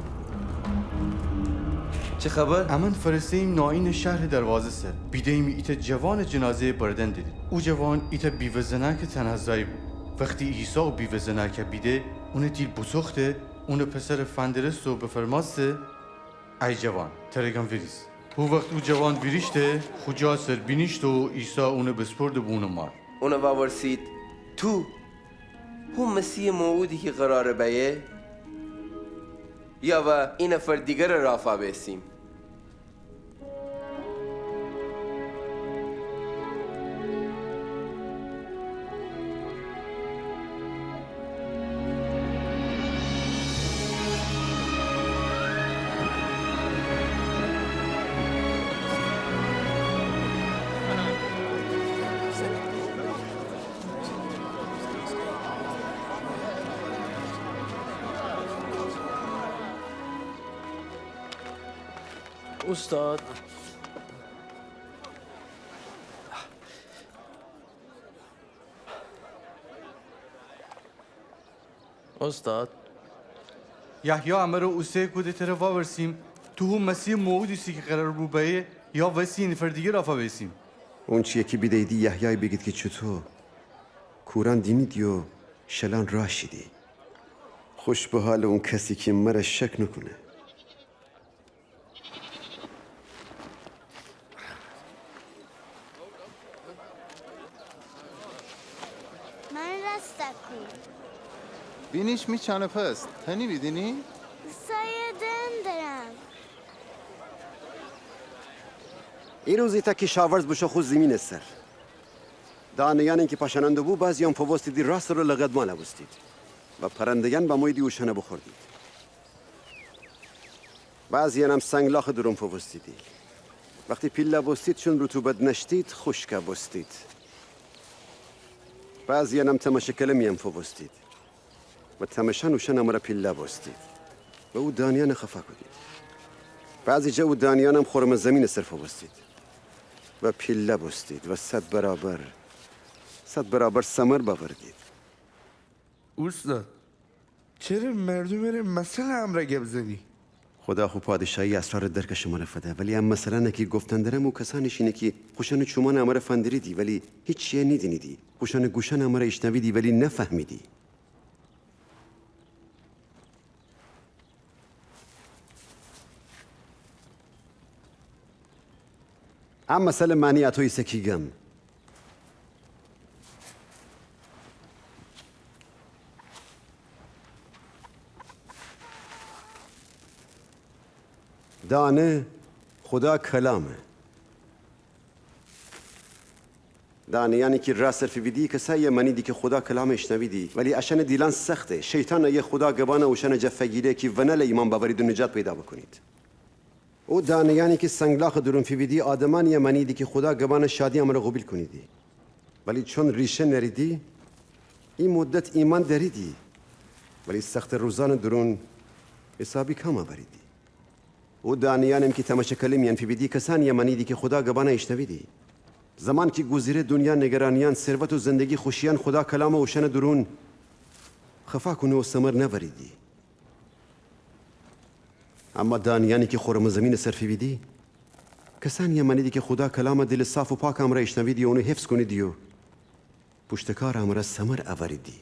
چه خبر؟ امأن فأرسه‌ییم نایینٚ شهرٚ دروازه سر، بیده‌ییمی ایتأ جوانٚ جنازه‌یَ بردن دیدید. او جوان ایتأ بیوه زنأکٚ تنها زای بو. وختی عیسی او بیوه زنأکَ بیده، اونٚ دیل بوسوخته، اونٚ پسرَ فندرسته و بفرمأسته: ای جوان، ترَ گم ویریس. هو وخت او جوان ویریشته، خو جا سر بینیشته و عیسی اونَ بسپرده به اونٚ مار. اونَ وورسید: تو هو مسیحٚ موعودی کی قرارٚ بأیه، یا وا ای نفرٚ دیگرَ رافا بیسیم؟ اوستاد. اوستاد. یحیی امرَ اوسه کوده ترَ وورسیم: تو هو مسیحٚ موعودی ایسی کی قرار بو بأیه، یا وسی ای نفرٚ دیگر رافا بیسیم؟ اونچی‌یَ کی بیده‌ییدی یحیایَ بیگید کی چوطو کورأن دینیدی و شلأن راه شیدی. خوش به حالٚ اون کسی کی مرَ شک نوکونه. من راستَ کو. بینیش می چانٚ پس. تأنی بیدینی؟ سایه دندرم. ایروز ایتأ کشاورز بوشو خو زیمینٚ سر. دانه‌یأنی کی پاشأنأندوبو، بعضی‌یأن فووستیدی راه سر و لقدمالَ بوستید و پرنده‌یأن بموییدی اوشأنَ بوخوردید. بعضی‌یأنم سنگلاخٚ دورون فووستیدی. وختی پیله بوستید، چون رطوبت نأشتید، خوشکَ بوستید. بعضی‌یأنم تمشٚ کله میأن فووستید و تمشأن اوشأنٚ امرأ پیله بوستید و او دانه‌یأنَ خفا کودید. بعضی جا او دانه‌یأنم خورمٚ زیمینٚ سر فووستید و پیله بوستید و صد برابر، صد برابر ثمر بأوردید. اوستاد، چره مردومٚ ره مثلٚ امرأ گب زنی؟ خودا خو پادشاهی اسرارٚ درکَ شمره فده، ولی ا مثلأنَ کی گفتن درم او کسأنی شینه کی خوشأنٚ چومأنٚ امرأ فندریدی ولی هیچی‌یَ نیدینیدی، خوشأنٚ گوشأنٚ امرأ ایشنویدی ولی نفهمیدی. ا مثلٚ معنی اطو ایسه کی گم. دانه خودا کلامه. دانه‌یأنی کی راه سر فیویدی، کسأنی‌یَ مأنیدی کی خودا کلامَ ایشنویدی، ولی اشأنٚ دیلأن سخته. شیطان أیه خودا گبأنَ اوشأنٚ جا فیگیره کی ونله ایمأن بأورید و نجات پیدا بوکونید. او دانه‌یأنی کی سنگلاخٚ دورون فیویدی، آدمأنی‌یَ مأنیدی کی خودا گبأنَ شادی امرأ قوبیل کونیدی. ولی چون ریشه نأریدی، ای مدت ایمأن دأریدی، ولی سختٚ روزأنٚ دورون حسابی کم أوریدی. او دانه‌یأنم کی تمشٚ کله میأن فیویدی، کسأنی‌یَ مأنیدی کی خودا گبأنَ ایشنویدی. زمان کی گوذره، دونیا نیگرانیأن، ثروت و زندگی خوشیأن خودا کلامَ اوشأنٚ دورون خفا کونه و ثمر نأوریدی. اما دانه‌یأنی کی خورمٚ زیمینٚ سر فیویدی، کسأنی‌یَ مأنیدی کی خودا کلامَ دیلٚ صاف و پاکٚ امرأ ایشنویدی و اونَ حفظ کونیدی و پوشتکارٚ امرأ ثمر أوریدی.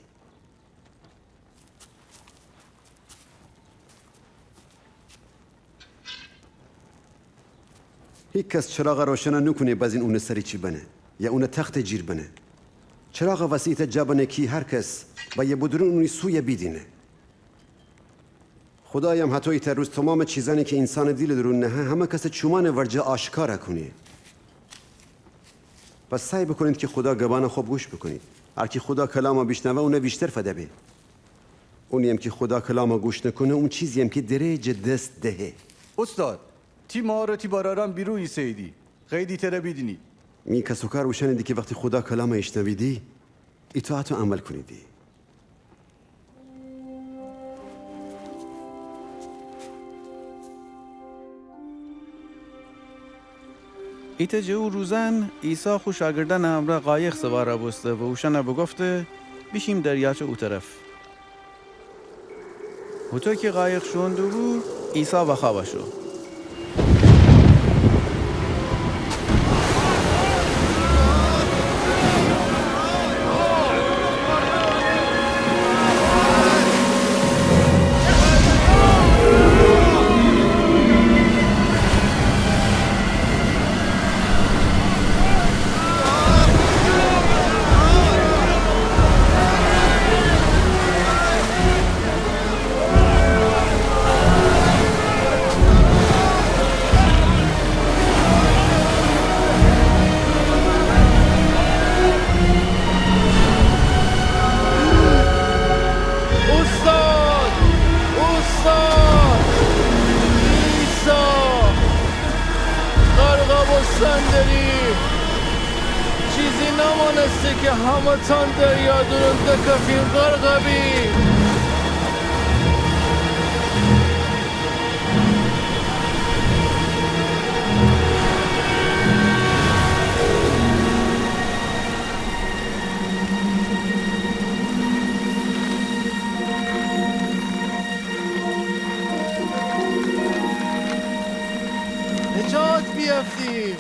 هیکس چراغَ روشنَ نوکونه بزین اونٚ سر ایچی بنه یا اونَ تختٚ جیر بنه. چراغَ وسی ایتأ جا بنه کی هر کس بأیه بودورون اونی سویَ بیدینه. خودایم هطو ایتأ روز تومامٚ چیزأنی کی اینسانٚ دیلٚ دورون نهه، همه کسٚ چومأنٚ ورجه آشکارَ کونه. پس سعی بوکونید کی خودا گبأنَ خب گوش بوکونید. هر کی خودا کلامَ بیشنوه، اونَ ویشتر فده به. اونی‌یم کی خودا کلامَ گوش نوکونه، اون چیزی‌یم کی دره جٚه دس دهه. اوستاد، تی مار و تی برأرأن بیرون ایسه‌ییدی، خوأییدی تره بیدینید. می کس و کار اوشأنیدی کی وختی خودا کلامَ ایشنویدی، ایطاعت و عمل کونیدی. ایتأ جٚه او روزأن عیسی خو شاگردأنٚ امرأ قایق سوارَ بوسته و اوشأنَ بوگفته: بیشیم دریاچه او طرف. هوطو کی قایق شوئون دوبو، عیسی واخوابَ شو. اوستاد! اوستاد! عیسی! غرقَ بوستن دری! چیزی نمانسته کی همه‌تأن دریا دورون دکفیم، غرقَ بیم. نجات بیأفتیم.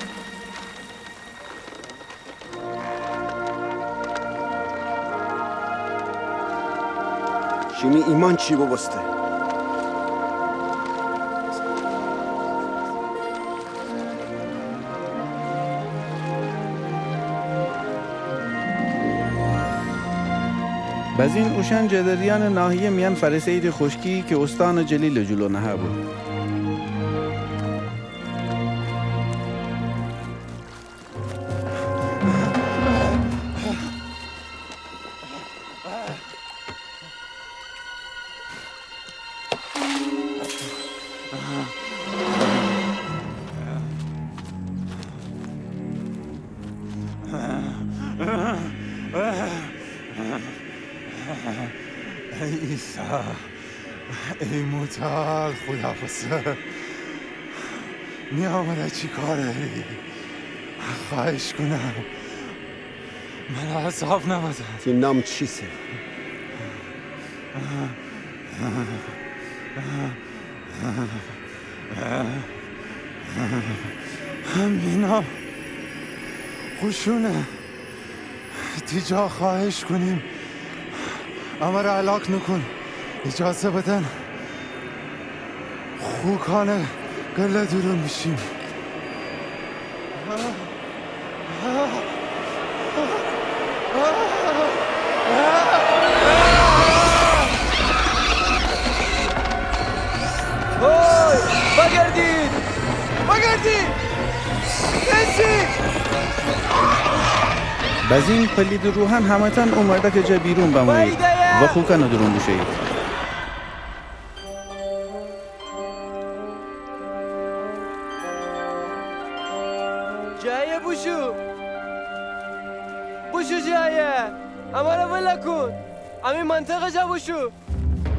شیمی ایمأن چی بوبوسته؟ بزین اوشأن جٚه دریانٚ ناحیه میأن فأرسه‌ییدی خوشکی کی اوستانٚ جلیلٚ جلو نهه‌بو. ای عیسی، ای متعال خودا پسر، می امرأ چی کار دأری؟ خوأهش کونم، مرا عذاب نبده. تی نام چیسه؟ می نام قشونه. تی جا خوأهش کونیم، امرأ هلاک نوکون. ایجازه بدن خو کانٚ گله دورون بیشیم. اوی، بگردید! بگردید! بزین پلیدٚ روحأن همه‌تأن او مردأکٚ جا بیرون بمویید و خو کانٚ دورون بوشویید. جایه بوشو. بوشو جایه. امرأ ولَ کون. امی منطقه جا بوشو.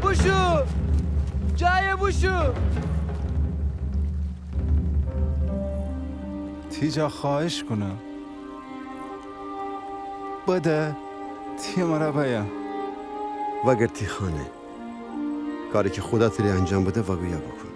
بوشو! جایه بوشو! تی جا خوأهش کونم، بده تی مرا بأیم. وأگرد تی خانه. کاری کی خودا تره انجام بده وأگویا بوکون.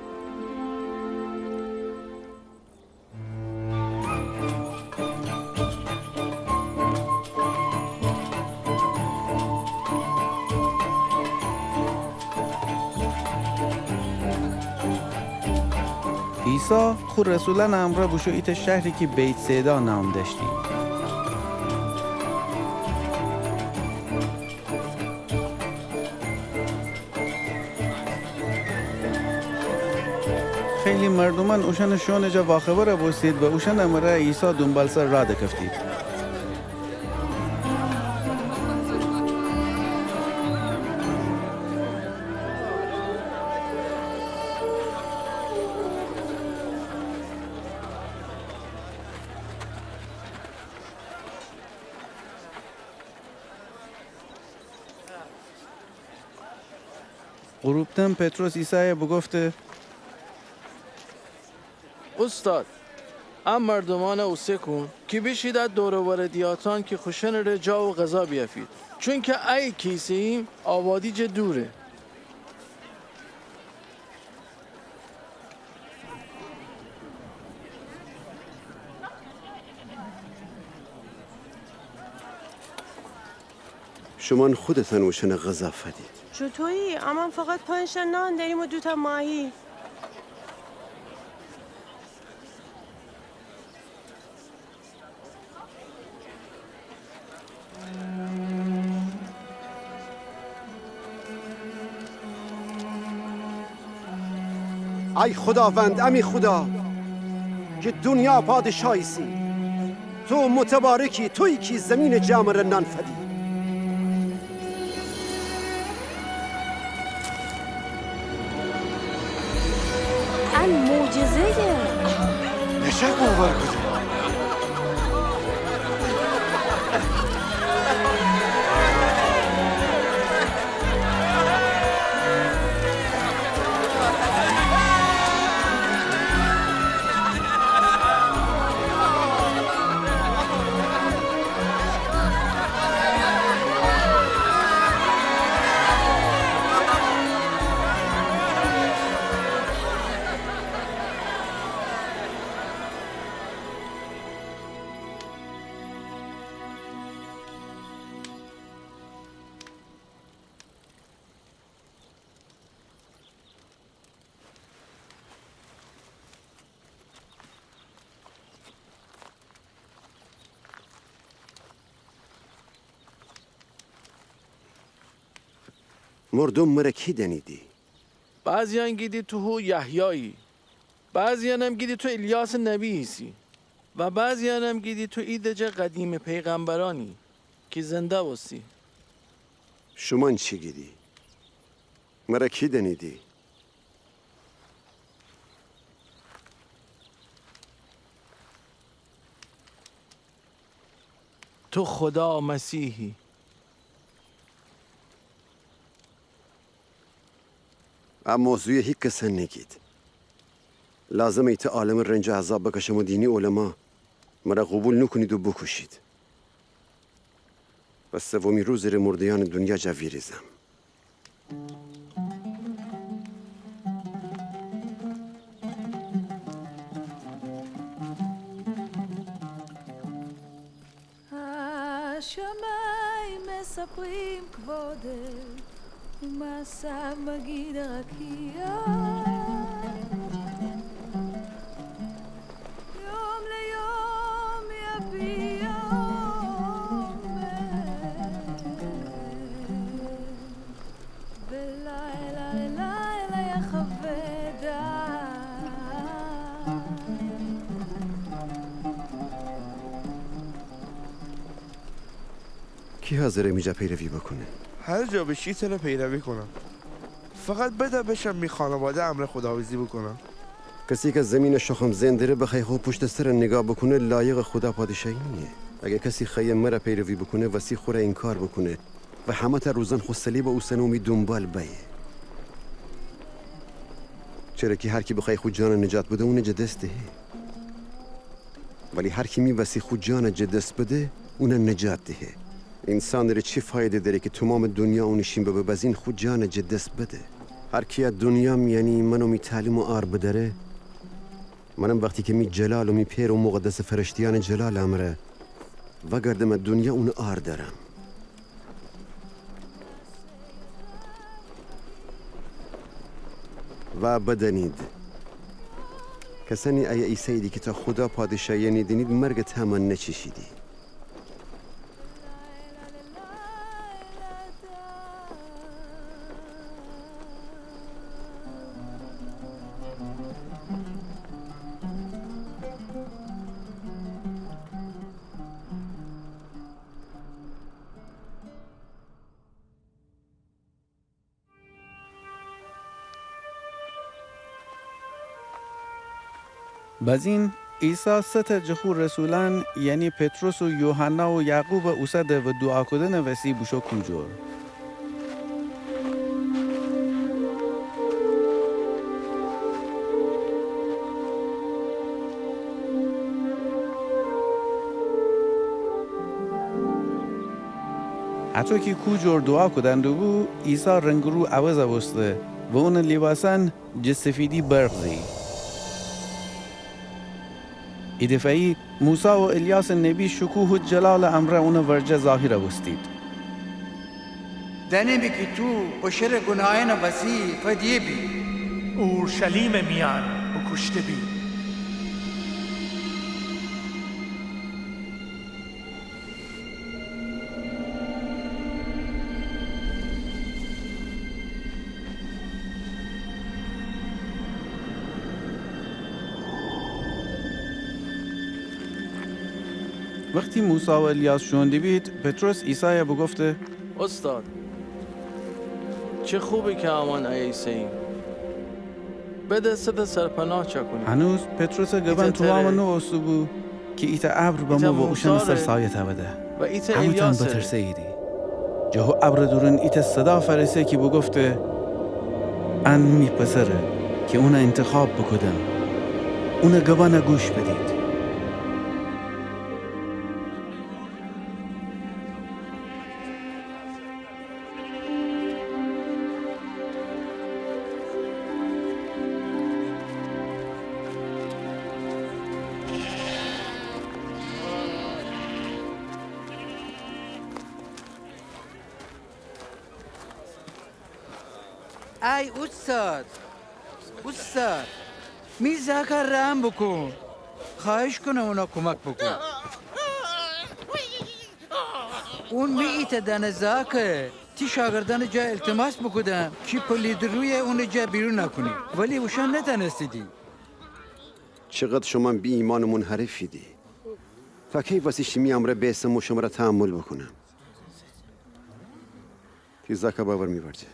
عیسی خو رسولأنٚ امرأ بوشو ایتأ شهری کی بیت‌صیدا نام دأشتی. خیلی مردومأن اوشأنٚ شوئونٚ جا واخبر بوستید و اوشأنٚ امرأ عیسی دونبالسر راه دکفتید. غروبتن پطرس عیسایَ بوگفته: اوستاد، ا مردومأنَ اوسه کون کی بیشید ا دور و ورٚ دیهاتأن کی خوشأنٚ ره جا و غذا بیأفید، چونکی ای کیسه‌یی آبادی جا دوره. شومأن خودتأن اوشأنَ غذا فدید. چوطویی؟ امأن فقط پنج‌تأ نان دأریم و دوتأ ماهی. ای خوداوند، امی خودا کی دونیا پادشاه ایسی، تو متبارکی، تویی کی زیمینٚ جا امره نان فدی. ان معجزه‌یه. نشه باور کودن. مردوم مره کی دأنیدی؟ بعضی‌یأن گیدی تو هو یحیایی، بعضی‌یأنم گیدی تو ایلیاسٚ نبی ایسی و بعضی‌یأنم گیدی تو ایده‌جه قدیمٚ پیغمبرأنی کی زنده بوستی. شومأن چی گیدی؟ مره کی دأنیدی؟ تو خودا مسیحی. ا موضوعَ هیکسَ نیگید. لازمه ایتأ عالمٚ رنج و عذاب بکشم و دینی علما مره قوبیل نوکونید و بوکوشید. و سومی روزٚ ره مرده‌یأنَ دونیا جا ویریزم. کی حاضره می جا پیروی بوکونه؟ هر جا بشی تره پیروی کونم. فقط بده بشم می خانواده امرأ خداحافظی بوکونم. کسی کی زیمینَ شخم زئن دره بخوأیه خو پوشتٚ سر نیگاه بوکونه، لایقٚ خودا پادیشاهی نییه. اگر کسی خوأیه مره پیروی بوکونه، وستی خوره اینکار بوکونه و همه‌تأ روزأن خو صلیبَ اوسنه و می دونبال بأیه. چره کی هر کی بخوأیه خو جانَ نجات بده، اونَ جٚه دس دهه. ولی هر کی می وستی خو جانَ جٚه دس بده، اونَ نجات دهه. اینسانٚ ره چی فایده دأره کی تومامٚ دونیا اونٚ شین ببه، بزین خو جانَ جٚه دس بده؟ هر کی ا دونیا میأنی من و می تعلیمَ عار بدأره، منم وختی کی می جلال و می پئر و مقدسٚ فرشته‌یأنٚ جلالٚ امرأ وأگردم ا دونیا، اونَ عار دأرم. و بدأنید، کسأنی ایه ایسه‌ییدی کی تا خودا پادیشاهیَ نیدینید، مرگٚ طعمَ نچیشیدی. بزین عیسی سه‌تأ جٚه خو رسولأن، یعنی پطرس و یوحنا و یعقوبَ اوسده و دوعا کودنٚ وسی بوشو کوجور. اطو کی کو جور دوعا کودن دوبو، عیسی رنگ و رو عوض بوسته و اونٚ لیباسأن جٚه سفیدی برق زه‌یی. ایدفعه‌یی موسی و الیاسٚ نبی شکوه و جلالٚ امرأ اونٚ ورجه ظاهر بوستید. دأنیمی کی تو بشرٚ گوناهأنٚ وسی فدیه بی. اورشلیمٚ میأن بوکوشته بی. وختی موسی و الیاس شوئون دیبید، پطرس عیسای بوگفته: اوستاد، چه خوبه کی امأن ایه ایسه‌ییم. بده سه تأ سرپناه چأکونیم. هنوز پطرسٚ گبأن تومام نوبوسته‌بو کی ایتأ ابر بمو و اوشأنٚ سر سایه تأوده. همه‌تأن بترسه‌ییدی. جٚه هو ابرٚ دورون ایتأ صدا فأرسه کی بوگفته: ان می پسره کی اونَ اینتخاب بوکودم. اونٚ گبأنَ گوش بدید. ای اوستاد، اوستاد، می زأکَ رحم بوکون. خوأهش کونم اونَ کومک بوکون. اون می ایتأ دأنه زأکه. تی شاگردأنٚ جا ایلتیماس بوکودم کی پلیدٚ رویَ اونٚ جا بیرون کونی، ولی اوشأن نتأنستیدی. چقدر شومأن بی‌ایمأن و منحرفیدی. تا کی وسی شیمی امرأ بیسم و شمره تحمل بوکونم؟ تی زأکَ بأور می ورجه.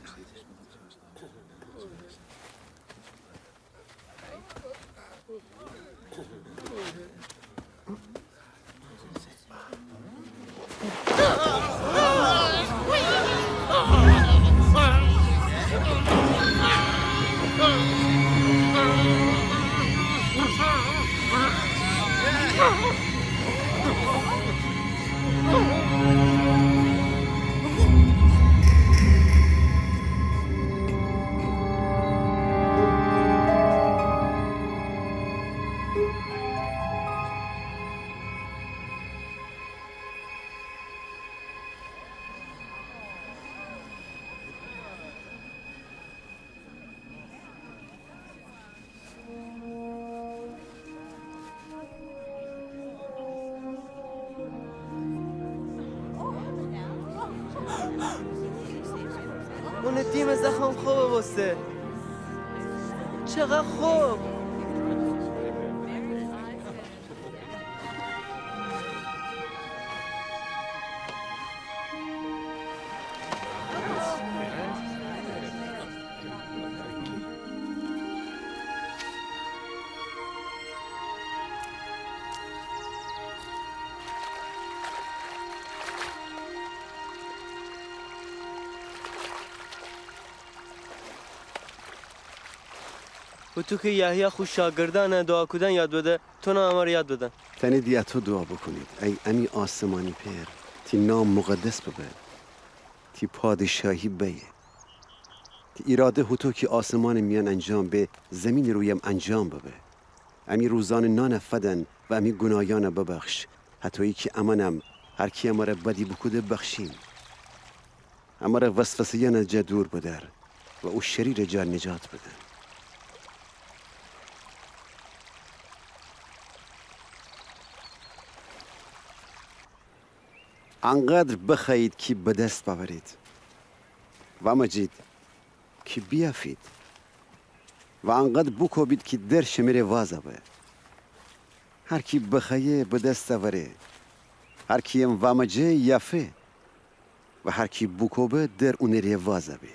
اونٚ دیمٚ زخم خوب بوسته. چقدر خوب. هوطو کی یحیی خو شاگردأنَ دوعا کودن یاد بده، تونم امره یاد بدن. تأنیدی اطو دوعا بوکونید: ای امی آسمانی پئر، تی نام مقدس ببه، تی پادشاهی بأیه، تی ایراده هوطو کی آسمانٚ میأن انجام به، زیمینٚ رویم انجام ببه. امی روزانه نانَ فدن و امی گوناهیأنَ ببخش، هطویی کی امأنم هر کی امره بدی بوکوده بخشیم. امره وسوسه‌یأنٚ جا دور بدأر و او شریرٚ جا نجات بدن. انقدر بخوأیید کی بدس بأورید. وأمجید کی بیأفید. و انقدر بوکوبید کی در شمره وازَ به. هر کی بخوأیه بدس اوره. هر کییم وأمجه یأفه. و هر کی بوکوبه در اونٚ ره وازَ به.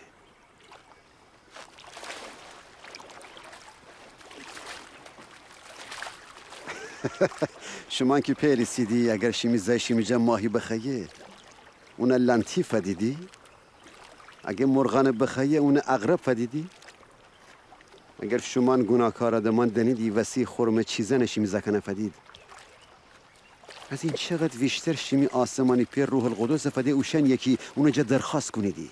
شومأن کی پئر ایسیدی، اگر شیمی زأی شیمی جا ماهی بخوأیه، اونَ لنتی فدیدی؟ اگر مرغأنَ بخوأیه، اونَ عقرب فدیدی؟ اگر شومأن گوناهکار آدمأن دأنیدی وسی خرمٚ چیزأنَ شیمی زأکأنَ فدید، پس این چقدر ویشتر شیمی آسمانی پئر روح‌القدسٚ فده اوشأنیی کی اونٚ جا درخوأست کونیدی.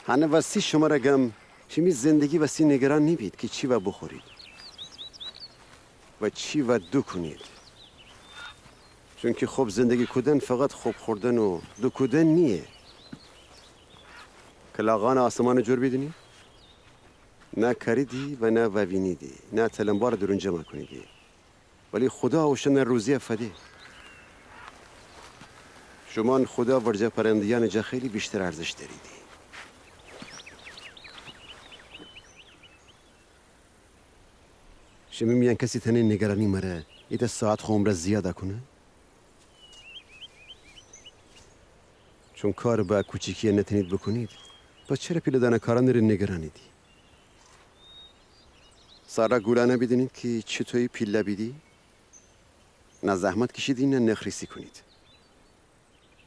هنٚ وستی شمره گم، شیمی زندگی وستی نیگران نیبید کی چی وا بوخورید و چی وا دوکونید. چونکی خب زندگی کودن فقط خب خوردن و دوکودن نییه. کلاغأنٚ آسمانٚ جور بیدینید؟ نه کاریدی و نه ووینیدی، نه تلمبارٚ دورون جمع کونیدی. ولی خودا اوشأنٚ روزی فده. شومأن خودا ورجه پرنده‌یأنٚ جا خیلی ویشتر ارزش دأریدی. شیمی میأن کسی تأنه نیگرانی مره ایتأ ساعت خو عمره زیادا کونه؟ چون کار به کوچیکی نتأنید بوکونید، پس چره پیله‌دانه کارأنٚ ره نیگرانیدی؟ سارا گولأنه بیدینید کی چوطویی پیله بیدی؟ نه زحمت کیشیدی، نه نخ‌ریسی کونید.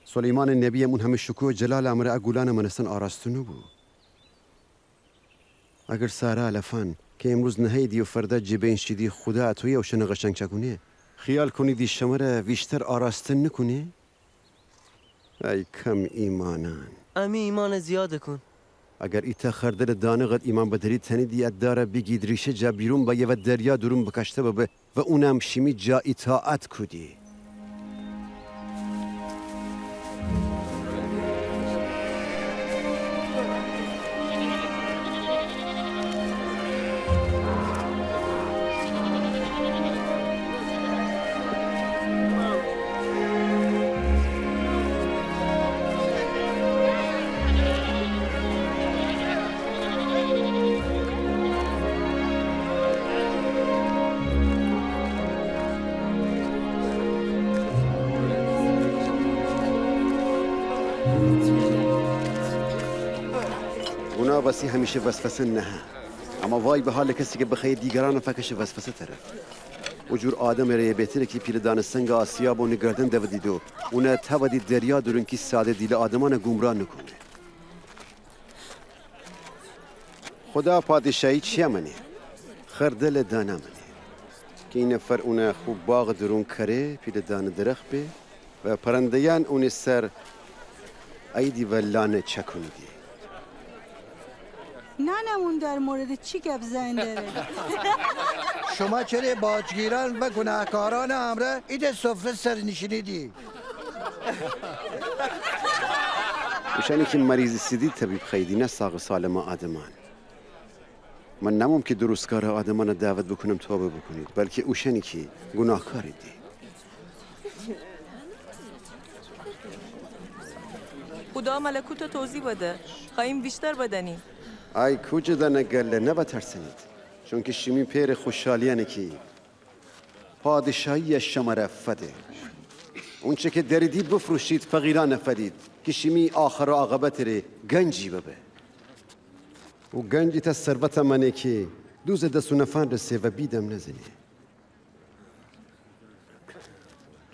سلیمانٚ نبییم اون همه شکوه و جلالٚ امره ا گولأنٚ مأنستن آراستن نوبو. اگر سارا علفأن کی امروز نهه‌ییدی و فردا جٚه بین شیدی، خودا اطویی اوشأنه قشنگ چأکونه، خیال کونیدی شمره ویشتر آراستن نوکونه؟ ای کم ایمأنأن! امی ایمأنه زیاده کون. اگر ایتأ خردلٚ دانه قد ایمأن بدأرید، تأنیدی ا داره بیگید ریشه جا بیرون بأیه و دریا دورون بکشته ببه و اونم شیمی جا ایطاعت کودی. گوناه وستی همیشه وسوسه نهه، اما وای به حالٚ کسی کی بخوأیه دیگرأنه فکشه وسوسه طرف. او جور آدمٚ ره بهتره کی پیله‌دانه سنگ آسیاب اونٚ گردن دودید و اونه تأودید دریا دورون کی ساده دیلٚ آدمأنه گومراه نوکونه. خودا پادشاهی چیه مأنه؟ خردلٚ دانه مأنه کی ای نفر اونه خو باغٚ دورون کأره، پیله‌دانه درخت به و پرنده‌یأن اونٚ سر اییدی و لانه چأکونیدی. نأنم اون در موردٚ چی گب زئن دره. شوما چره باجگیرأن و گوناهکارأنٚ امرأ ایتأ سفره سر نیشینیدی؟ اوشأنی کی مریض ایسیدی طبیب خوأییدی، نه ساغ و سالمٚ آدمأن. من نأموم کی درستکارٚ آدمأنه دعوت بوکونم توبه بوکونید، بلکی اوشأنی کی گوناهکاریدی. خودا ملکوته توضیح بده، خوأییم ویشتر بدأنیم. ای کوجه دأنه گله، نوأ ترسنید، چونکی شیمی پئرٚ خوشحالیأنه کی پادشاهیی شمره فده. اونچه کی دأریدی بفروشید، فقیرأنه فدید کی شیمی آخر و عاقبتٚ ره گنجی ببه. او گنج ایتأ ثروته مأنه کی دوزٚ دس اونه فنرسه و بیدم نزنه.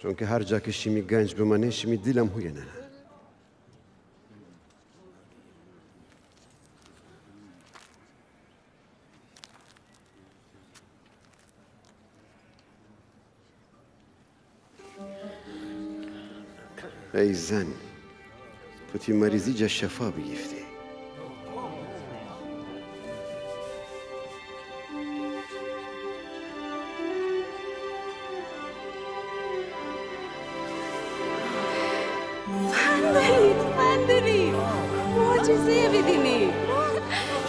چونکی هر جا کی شیمی گنج بمأنه، شیمی دیلم هویه نهه. ای زن، تو تی مریضی جا شفا بیگیفتی. فندرید، فندرید، معجزه بیدینید.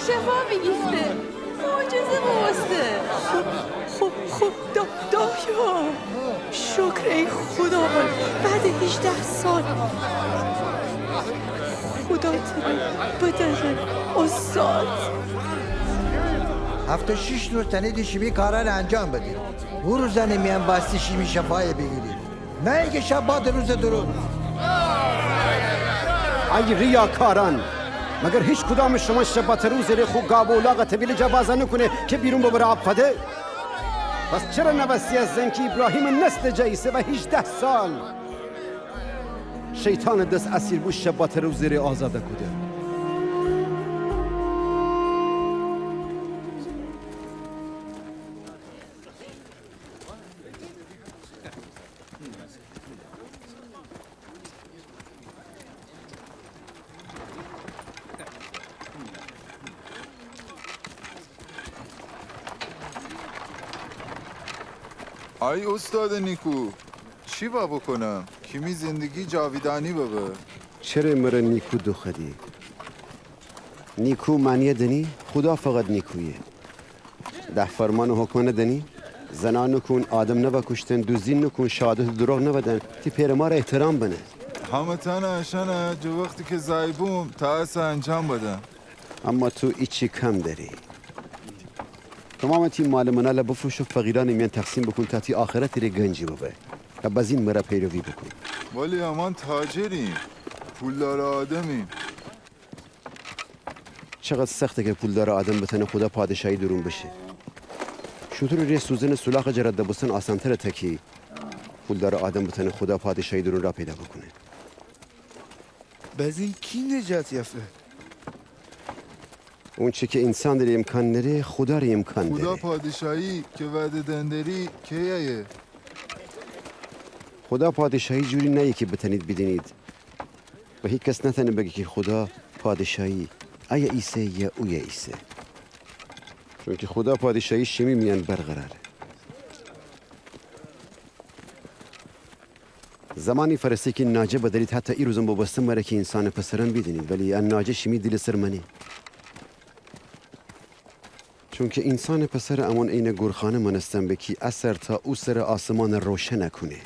شفا بیگیفته، معجزه بوسته. خب، خب، خب، دا، دایا. شکر ای خداوند، بعد هیجده سال. خودا تره بدأره آزاد. هفته شیش روز تأنیدی شیمی کارأنه انجام بدید. هو روزأنٚ میأن بأستی شیمی شفایه بیگیرید، نه اینکی شباتٚ روزٚ دورون. ای ریاکارأن! مگر هیچ کدامٚ شوما شباتٚ روزٚ ره خو گاب و اولاغه طویلٚ جا وازا نوکونه کی بیرون ببره آب فده؟ پس چره نوأستی ا زن کی ایبراهیمٚ نسلٚ جا ایسه و هیجده سال شیطانٚ دس اسیر بو، شباتٚ روزٚ ره آزاده کوده؟ آی اوستادٚ نیکو، چی وا بوکونم کی می زندگی جاویدانی ببه؟ چره مره نیکو دوخوأدی؟ نیکو معنیی دأنی؟ خودا فقط نیکویه. ده فرمانٚ حکمأنَ دأنی؟ زنا نوکون، آدم نوأ کوشتن، دوزدی نوکون، شهادتٚ دروغ نوأ دن، تی پئرٚ مارَ احترام بنه. همه‌تأنَ اشأنَ جٚه وختی کی زأی بوم تا اسه انجام بدم. اما تو ایچی کم دأری. تومامٚ تی مال و منالَ بفروش و فقیرأنٚ میأن تقسیم بوکون تا تی آخرتٚ ره گنجی ببه و بزین مره پیروی بوکون. ولی امأن تاجریم، پولدارٚ آدمیم. چقدر سخته کی پولدارٚ آدم بتأنه خودا پادشاهی دورون بشه. شوتورٚ ره سوزنٚ سولاخٚ جا رد بوستن آسانتره تا کی پولدارٚ آدم بتأنه خودا پادشاهی دورون راه پیدا بوکونه. بزین کی نجات یافه؟ اونچی کی اینسانٚ ره امکان نره، خودا ره امکان دأره. خودا پادشاهی کی وعده دأن دری، کییه؟ خودا پادشاهی جوری نأیه کی بتأنید بیدینید. و هیکس نتأنه بگه کی خودا پادشاهی ایه ایسه یا اویه ایسه. چونکی خودا پادشاهی شیمی میأن برقراره. زمانی فأرسه کی ناجه بدأرید، حتی ایروزم بوبوسته مره کی اینسانٚ پسرم بیدینید، ولی ا ناجه شیمی دیلٚ سر مأنه. چونکی اینسانٚ پسر امون عینٚ گورخانه مأنستن به کی ا سر تا او سرٚ آسمانَ روشن کونه.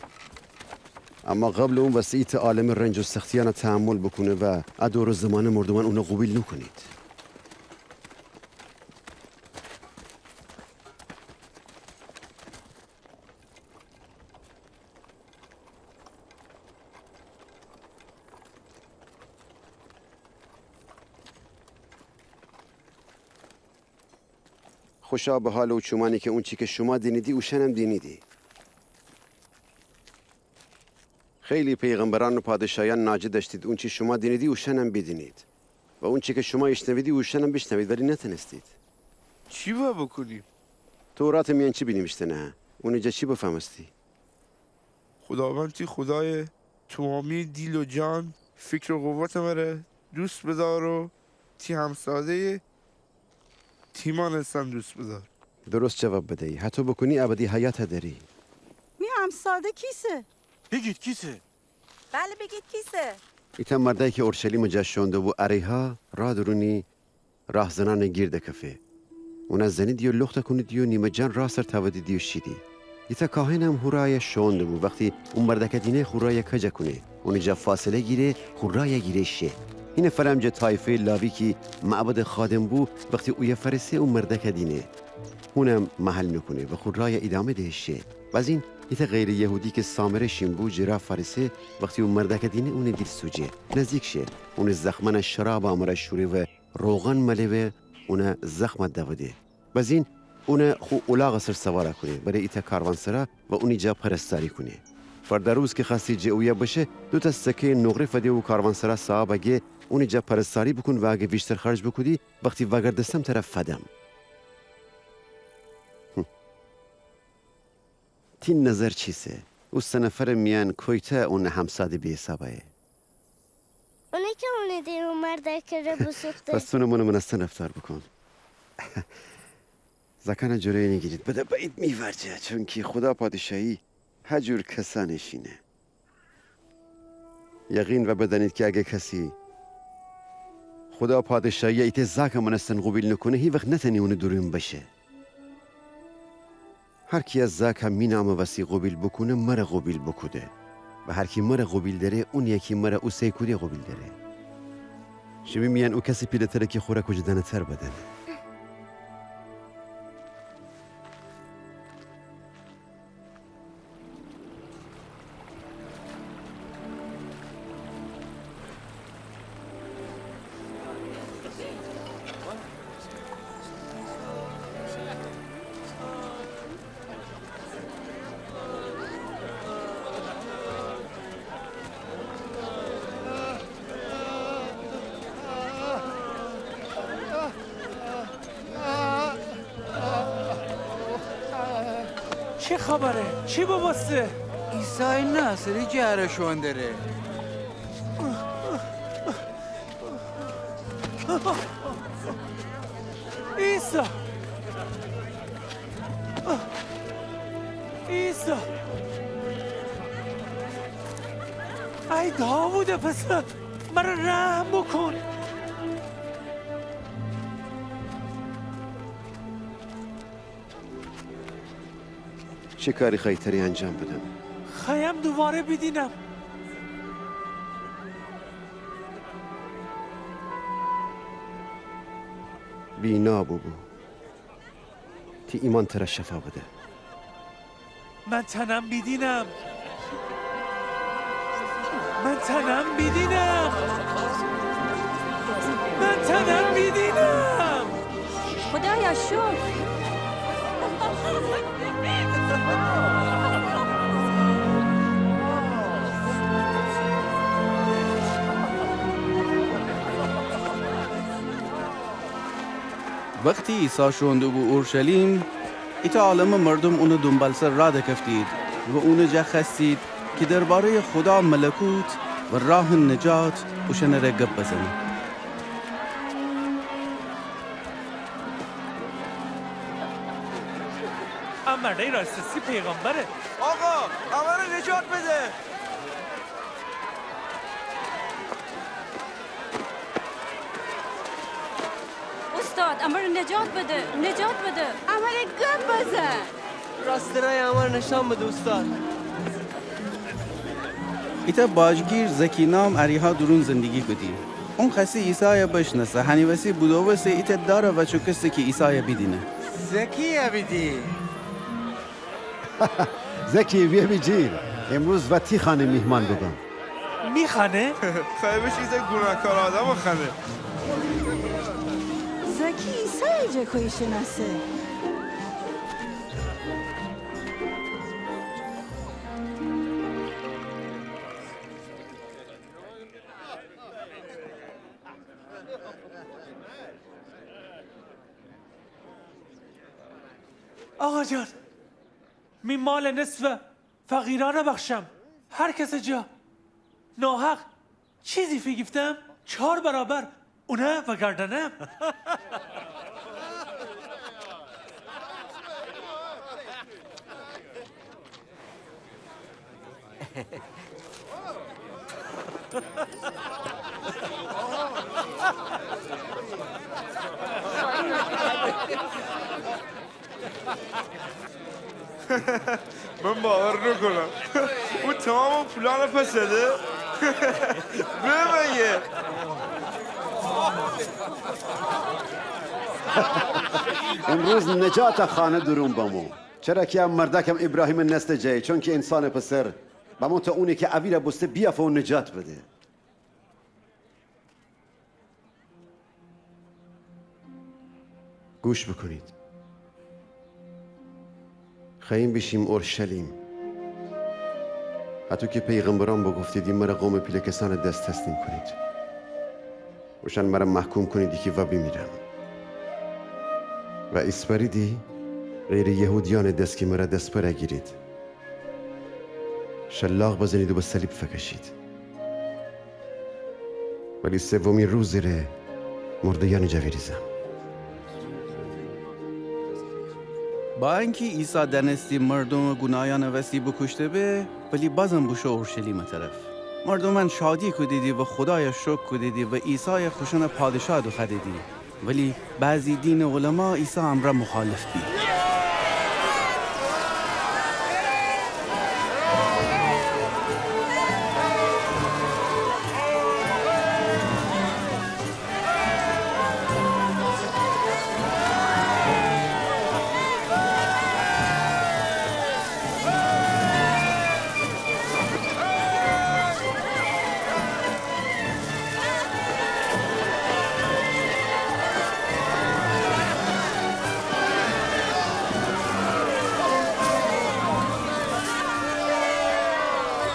اما قبلٚ اون وستی ایتأ عالمه رنج و سختیأنَ تحمل بوکونه و ا دور و زمانه مردومأن اونَ قوبیل نوکونید. خوشا به حالٚ او چومأنی کی اونچی کی شوما دینیدی، اوشأنم دینیدی. خیلی پیغمبرأن و پادشایأن ناجه دأشتید، اونچی شوما دینیدی، اوشأنم بیدینید. و اونچی کی شوما ایشنویدی، اوشأنم بیشنوید، ولی نتأنستید. چی وا بوکونیم؟ توراتٚ میأن چی بینیویشته نهه؟ اونٚ جا چی بفهمستی؟ خوداوند تی خودایَ تومامی دیل و جان، فیکر و قوتٚ مره دوست بدأر و تی همساده‌یَ تی مأنستن دوست بدأر. درست جواب بدیی. هتو بوکونی ابدی حیاتَ دأری. می همساده کیسه؟ بیگید کیسه؟ بله، بیگید کیسه؟ ایتأ مردأیی کی اورشلیمٚ جا شوئون دوبو اریحا، رادورونی راهزنأنٚ گیردَ کفه. اونَ زنیدی و لختَ کونیدی و نیمه جان راه سر تأودیدی و شیدی. ایتأ کاهنم هو رأیَ شوئون دوبو. وختی او مردأکَ دینه خو رأیَ کج کونه. اونی جا فاصله گیره، خو رأیَ گیره شه. هینه فرم جٚه طایفه‌یٚ لاوی کی معبدٚ خادم بو، وختی اویه فأرسه او مردأکَ دینه. هونم محل نوکونه و خو رأیَ ایدامه ده شه. بزین ایتأ غیرٚ یهودی کی سامره شین بو جٚه راه فأرسه، وختی او مردأکَ دینه اونی دیل سوجه. نزدیک شه، اونی زخمأنَ شرابٚ امره شوره و روغان مله و اونٚ زخمَ دوده. بزین اونَ خو اولاغٚ سر سوارَ کونه، بره ایتأ کاروانسرا و اونی جا پرستاری کونه. فردا روز کی خوأستی جٚه اویه بشه، دوتأ سکه‌یٚ نقره فده و کاروانسرا صاحبَ گه اونی جا پرستاری بوکون و اگه ویشتر خرج بوکودی، وختی وأگردستم تره فدم. تی نظر چیسه؟ او سه نفرٚ میأن کویتأ اونٚ همساده بی‌حساب ایه؟ اونی کی اونٚ دیل او مردأکٚ ره بوسوخته. پس تونم اونٚ مأنستن رفتار بوکون. زأکأنَ جلویی نیگیرید. بده بأیید می ورجه، چونکی خودا پادیشاهی هجور کسأنٚ شینه. یقین وأ بدأنید کی اگه کسی خودا پادیشاهیَ ایتأ زأکٚ مأنستن قوبیل نوکونه، هیوخت نتأنه اونٚ دورون بشه. هر کی ا زأکَ می نامٚ وسی قوبیل بوکونه، مرَ قوبیل بوکوده. و هر کی مرَ قوبیل دأره، اونی کی مرَ اوسه کوده قوبیل دأره. شیمی میأن او کسی پیله‌تره کی خوره کوجه دانه‌تر بدأنه. چی خبره؟ چی بوبوسته؟ عیسایٚ ناصری جٚه ره شوئون دره. عیسی! ای داوودٚ پسر، مر رحم بوکون. چی کاری خوأیی تره انجام بدم؟ خوأیم دوواره بیدینم. بینا بوبو. تی ایمأن تره شفا بده. من تأنم بیدینم. من تأنم بیدینم. من تأنم بیدینم. خودایا شکر. وختی عیسی شوئون دوبو اورشلیم، ایتأ عالمٚ مردوم اونٚ دونبالسر راه دکفتید و اونٚ جا خوأستید کی درباره‌یٚ خودا ملکوت و راهٚ نجات اوشأنٚره گب بزنه. ا مردأی راستأسی پیغمبره. آقا، امره نجات بده! اوستاد، امره نجات بده، نجات بده. امره گب بزن. راستٚ رأی امره نشأن بده اوستاد. ایتأ باجگیر زکی نام اریحا دورون زندگی کودی. اون خوأستی عیسای بشنأسه، هنٚ وسی بودووسته ایتأ دارٚ وأ چوکسته کی عیسای بیدینه. زکی ابیدی. زکی، بیه بیجیر. امروز وأ تی خانه میهمان بوبم. می خانه؟ خوأیی بشی ایتأ گوناهکار آدمٚ خانه. زکی عیسای جه کویی شنأسه؟ آقا جان، می مالٚ نصفه فقیرأنٚ بخشم. هر کسٚ جا ناحق چیزی فیگیفتم، چار برابر اونه وأگردأنم. من باور نوکونم. او تمام پولأنه پس ده. بمه یه. امروز نجات خانه دورون بمو. چرا کی ا مردأکم ایبراهیمٚ نسلٚ جه، چونکی انسانٚ پسر بمو تا اونی کی اویره بوسته بیافه و نجات بده. گوش بوکونید. خوأییم بیشیم اورشلیم. هطو کی پیغمبرأن بوگفتیدی، مره قومٚ پیله کسأنٚ دس تسلیم کونید. اوشأن مره محکوم کونیدی کی وأ بیمیرم. وأ ایسپأریدی غیرٚ یهودیأنٚ دس کی مره دسپره گیرید. شلاق بزنید و به صلیب فکشید. ولی سومی روزٚ ره مرده‌یأنٚ جا ویریزم. با انکی عیسی دأنستی مردومٚ گوناهیأنٚ وسی بوکوشته به، ولی بازم بوشو اورشلیمٚ طرف. مردومأن شادی کودیدی و خودای شکر کودیدی و عیسای خوشأنٚ پادشاه دوخوأدیدی. ولی بعضی دینٚ علما عیسی امرأ مخالف بید.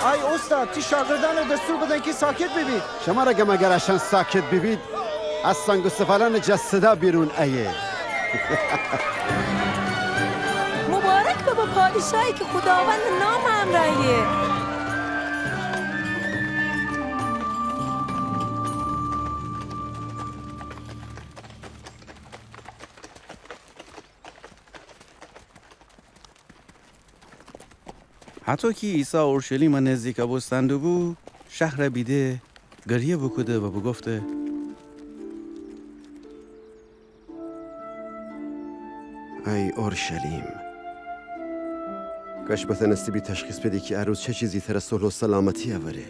ای اوستاد، تی شاگردأنٚ دستور بدن کی ساکت بیبید. شمره گم اگر اشأن ساکت بیبید، از سنگ و سفالأنٚ جا صدا بیرون ایه. مبارک ببه پادشاهی کی خوداوندٚ نامٚ امرأ ایه. اطو کی عیسی اورشلیمٚ نزدیک بوستن دوبو، شهرَ بیده، گریه بوکوده و بوگفته: ای اورشلیم، کاش بتأنسته‌بی تشخیص بدی کی ا روز چه چیزی تره صلح و سلامتی اوره.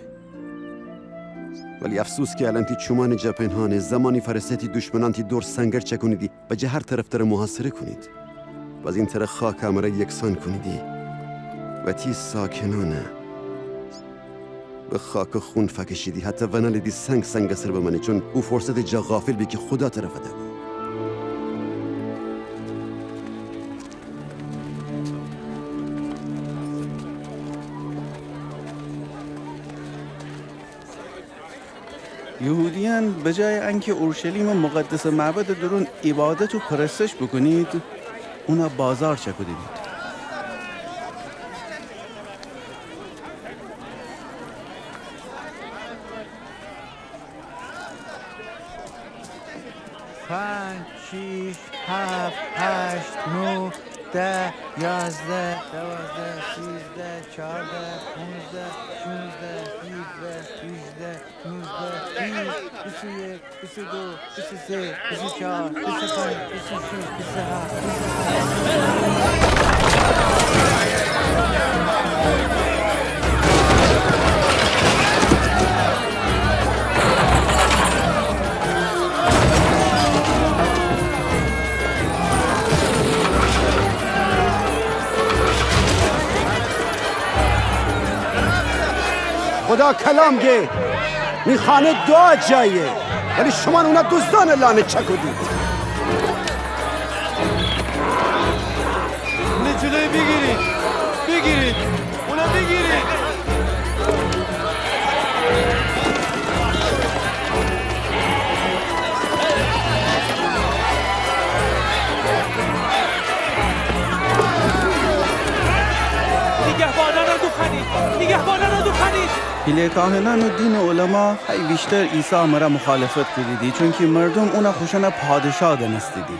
ولی افسوس کی الأن تی چومأنٚ جا پنهانه، زمانی فأرسه تی دشمنأن تی دور سنگر چأکونیدی و جٚه هر طرف تره محاصره کونید. بزین تره خاکٚ امره یکسان کونیدی و تی ساکنأنه به خاک و خون فأکشیدی، حتی ونألیدی سنگ سنگٚ سر بمأنه، چون او فرصتٚ جا غافل بی کی خودا تره فده‌بو. یهودیأن به جایٚ انکی اورشلیمٚ مقدسٚ معبدٚ دورون عیبادت و پرستش بوکونید، اونَ بازار چأکودیدی. پنج، شیش، هفت، هشت، نو، ده، یازده، دوازده، سیزده، چارده، پونزده، شونزده، هیفده، هیجده، نوزده، بیست، بیست و یک، بیست و دو، بیست و سه، بیست و چار، بیست و پنج، بیست و شیش، بیست و هفت، بیست و هشت. خودا کلام گه، می خانه دوعا جایه، ولی شومأن اونَ دوزدأنٚ لانه چأکودید. اونٚ جلوی بیگیرید، بیگیرید، اونَ بیگیرید. نیگهبانأنَ دوخوأنید! نیگهبانأنَ دوخوأنید! پیله کاهنأن و دینٚ علما هی ویشتر عیسی مره مخالفت کودیدی، چونکی مردوم اونَ خوشأنٚ پادشا دأنستیدی.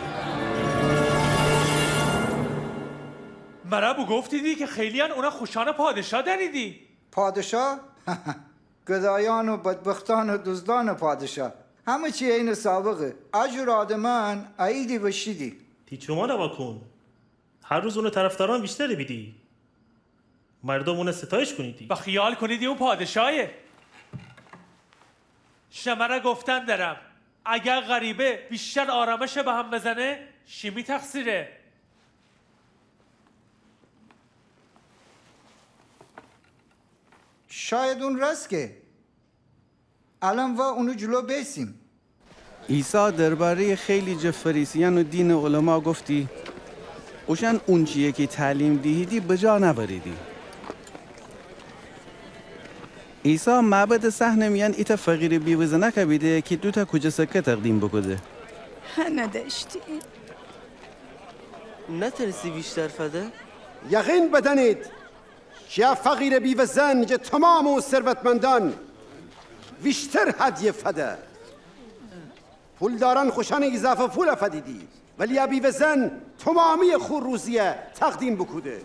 مره بوگفتیدی کی خیلی‌یأن اونَ خوشأنٚ پادشا دأنیدی. پادشا؟ گدایأن و بدبختأن و دوزدأنٚ پادشا. همه چی عینٚ سابقه. ا جور آدمأن اییدی و شیدی. تی چومأنَ واکون. هر روز اونٚ طرفدارأن ویشتر بیدی. مردوم اونَ ستایش کونیدی. و خیال کونیدی اون پادشایه. شمره گفتن درم، اگر غریبه ویشتر آرامشَ به هم بزنه، شیمی تقصیره. شاید اون راست گه. الأن وا اونٚ جلو بیسیم. عیسی درباره‌یٚ خیلی جٚه فریسیأن و دینٚ علما گفتی: اوشأن اونچی‌یَ کی تعلیم دیهیدی بجا نأوریدی. عیسی معبدٚ صحنٚ میأن ایتأ فقیرٚ بیوه‌زنأکَ بیده کی دوتأ کوجه سکه تقدیم بوکوده. هنه دأشتی. نتأنستی ویشتر فده؟ یقین بدأنید کی ا فقیرٚ بیوه‌زن جٚه تومامٚ او ثروتمندأن ویشتر هدیه فده. پولدارأن خوشأنٚ ایضافه پولَ فدیدی، ولی ا بیوه‌زن تومامی‌یٚ خو روزی‌یَ تقدیم بوکوده.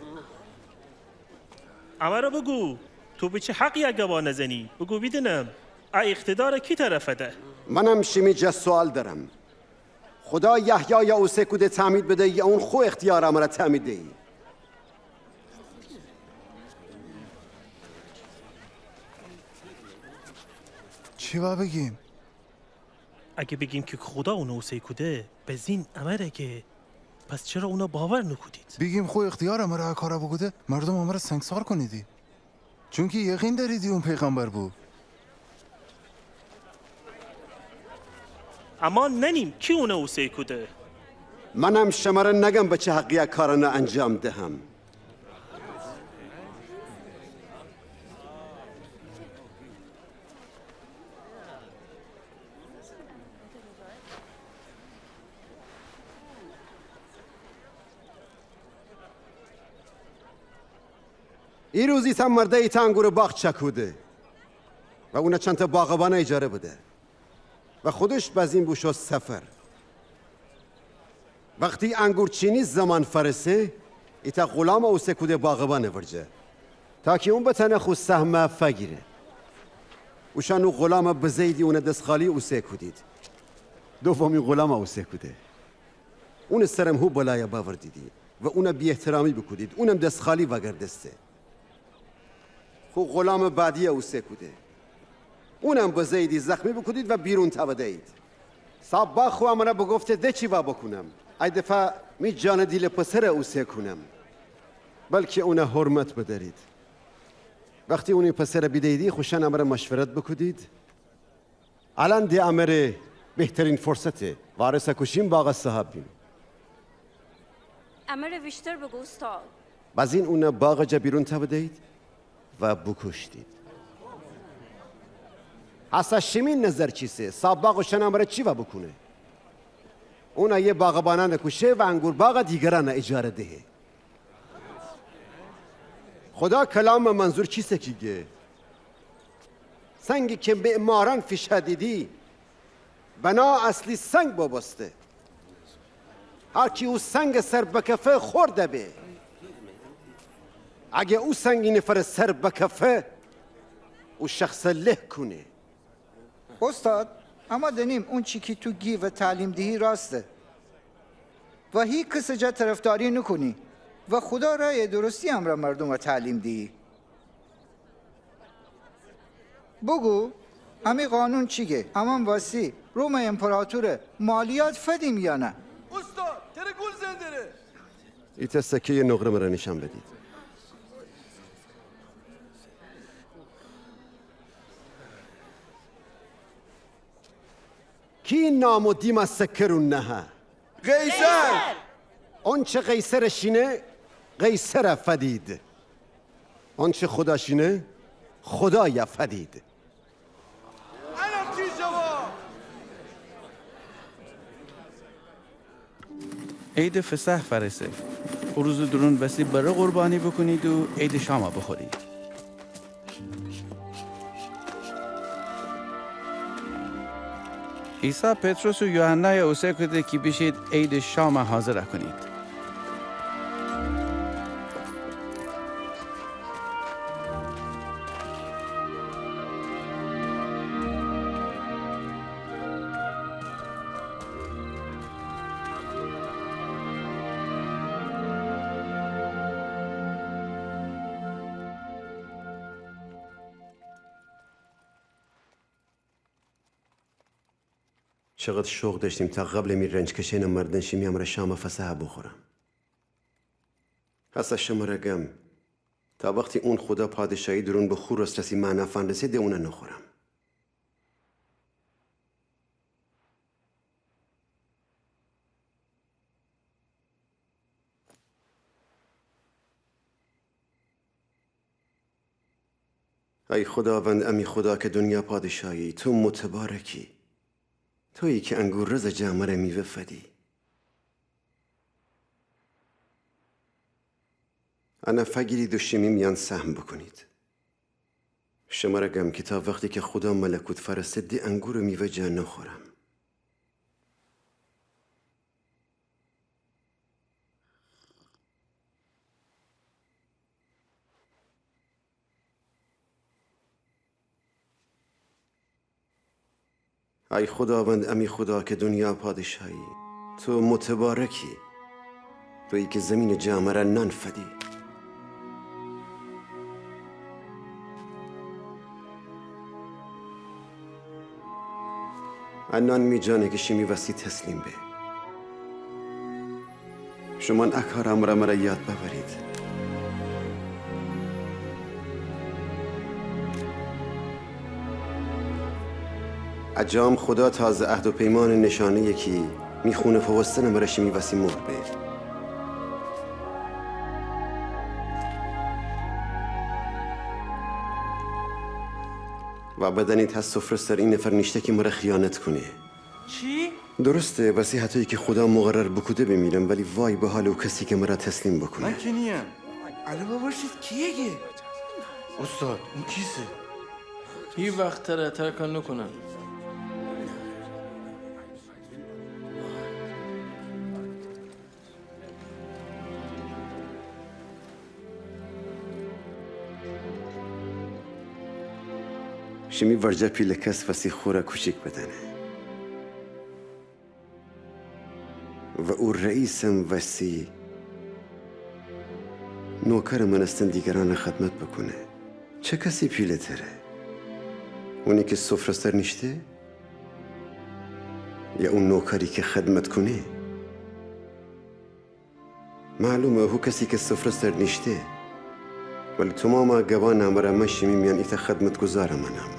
امره بوگو، تو به چه حقی ا گبا نزنی؟ بوگو بیدینم، ا اقتدارَ کی تره فده؟ منم شیمی جا سوال دأرم. خودا یحیایَ اوسه کوده تعمید بده یا اون خو اختیارٚ امره تعمید دیی؟ چی وا بیگیم؟ اگه بیگیم کی خودا اونَ اوسه کوده، بزین امره گه، پس چرا اونَ باور نوکودید؟ بیگیم خو اختیارٚ امره ا کارَ بوکوده، مردوم امره سنگسار کونیدی. چونکی یقین دأریدی اون پیغمبر بو. اما نأنیم کی اونَ اوسه کوده. منم شمره نگم به چه حقی ا کارأنَ انجام دهم. ایروز ایتأ مرده ایتأ انگورٚ باغ چأکوده و اونَ چندتأ باغبانَ ایجاره بده و خودش بزین بوشو سفر. وختی انگورچینی زمان فأرسه، ایتأ غلامَ اوسه کوده باغبانٚ ورجه. تا کی اون بتأنه خو سهمه فگیره. اوشأن او غلامه بزه‌ییدی، اونه دس‌خالی اوسه کودید. دومی غلامه اوسه کوده. اونٚ سرم هو بلایه بأوردیدی و اونه بی‌احترامی بوکودید. اونم دس‌خالی وأگردسته. خو غلامٚ بعدی‌یه اوسه کوده. اونم بزه‌ییدی، زخمی بوکودید و بیرون تأوده‌یید. صاحب باغ خو امره بوگفته ده چی وا بوکونم؟ ای دفعه می جانٚ دیلٚ پسره اوسه کونم. بلکه اونه حرمت بدأرید. وختی اونی پسره بیده‌ییدی، خوشأن امره مشورت بوکودید. الأن ده امره بهترین فرصته. وارثه کوشیم، باغه صاحب بیم. امره ویشتر بوگو اوستاد. بزین اونه باغٚ جا بیرون تأوده‌یید و بوکوشتید. هسه شیمی نظر چیسه؟ صاحب باغ اوشأنٚ امره چی وا بوکونه؟ اون ایه باغبانأنه کوشه و انگور باغه دیگرأنه اجاره دهه. خودا کلامٚ منظور چیسه کی گه؟ سنگی کی معمارأن فیشأدیدی، بنا اصلی سنگ بوبوسته. هر کی او سنگٚ سر بکفه، خورده به. اگه او سنگ اینفرٚ سر بکفه، او شخصه له کونه. اوستاد، امه دأنیم اونچی کی تو گی و تعلیم دیهی راسته و هیکسٚ جا طرفداری نوکونی و خودا رأیٚ درستی امرأ مردومه تعلیم دیهی. بوگو، امی قانون چی گه؟ امأن وسی رومٚ امپراتوره مالیات فدیم یا نه؟ اوستاد، تره گول زئن دره. ایتأ سکه‌یٚ نقره مره نیشأن بدید. کی نام و دیمٚ سکه رو نهه؟ قیصر! اونچه قیصرٚ شینه، قیصره فدید. اونچه خودا شینه، خودایه فدید. عیدٚ فصح فأرسه. او روزٚ دورون وسی بره قربانی بوکونید و عیدٚ شامه بوخورید. عیسی پطرس و یوحنایه اوسه کوده کی بیشید عیدٚ شامه حاضره کونید. چقدر شوق دأشتیم تا قبلٚ می رنج کشئن و مردن شیمی امرأ شامٚ فصحه بوخورم. هسه شمره گم، تا وختی اون خودا پادشاهی دورون به خو رس‌رسی معنا فنرسه، ده اونه نوخورم. ای خوداوند، امی خودا کی دونیا پادشاهی، تو متبارکی، تویی کی انگور رزٚ جا امره میوه فدی. انه فگیرید و شیمی میأن سهم بوکونید. شمره گم کی تا وختی کی خودا ملکوت فأرسه، ده انگورٚ میوه جا نوخورم. ای خوداوند، امی خودا کی دونیا پادشاهی، تو متبارکی، تویی کی زمینٚ جا امره نان فدی. ا نان می جانه کی شیمی وسی تسلیم به. شومأن ا کار امرأ مره یاد بأورید. ا جام خودا تازه عهد و پیمانٚ نشانه‌یه کی می خونٚ فووستنٚ مره شیمی وسی مهر به. و بدأنید هه سفره سر اینفر نیشته کی مره خیانت کونه. چی؟ درسته، وسی هطویی کی خودا مقرر بوکوده بیمیرم، ولی وای به حالٚ او کسی کی مره تسلیم بوکونه. من کی نییم. الو بباشید کیه گه؟ اوستاد، اون کیسه؟ هیوخت تره ترک نوکونم. شیمی ورجه پیله کس وسی خوره کوچیک بدأنه و او رئیسم وسی نوکرٚ مأنستن دیگرأنٚ خدمت بوکونه. چه کسی پیله‌تره؟ اونی کی سفره سر نیشته، یا او نوکری کی خدمت کونه؟ معلومه هو کسی کی سفره سر نیشته. ولی تومامٚ ا گبأنٚ امره من شیمی میأن ایتأ خدمتگذار مأنم.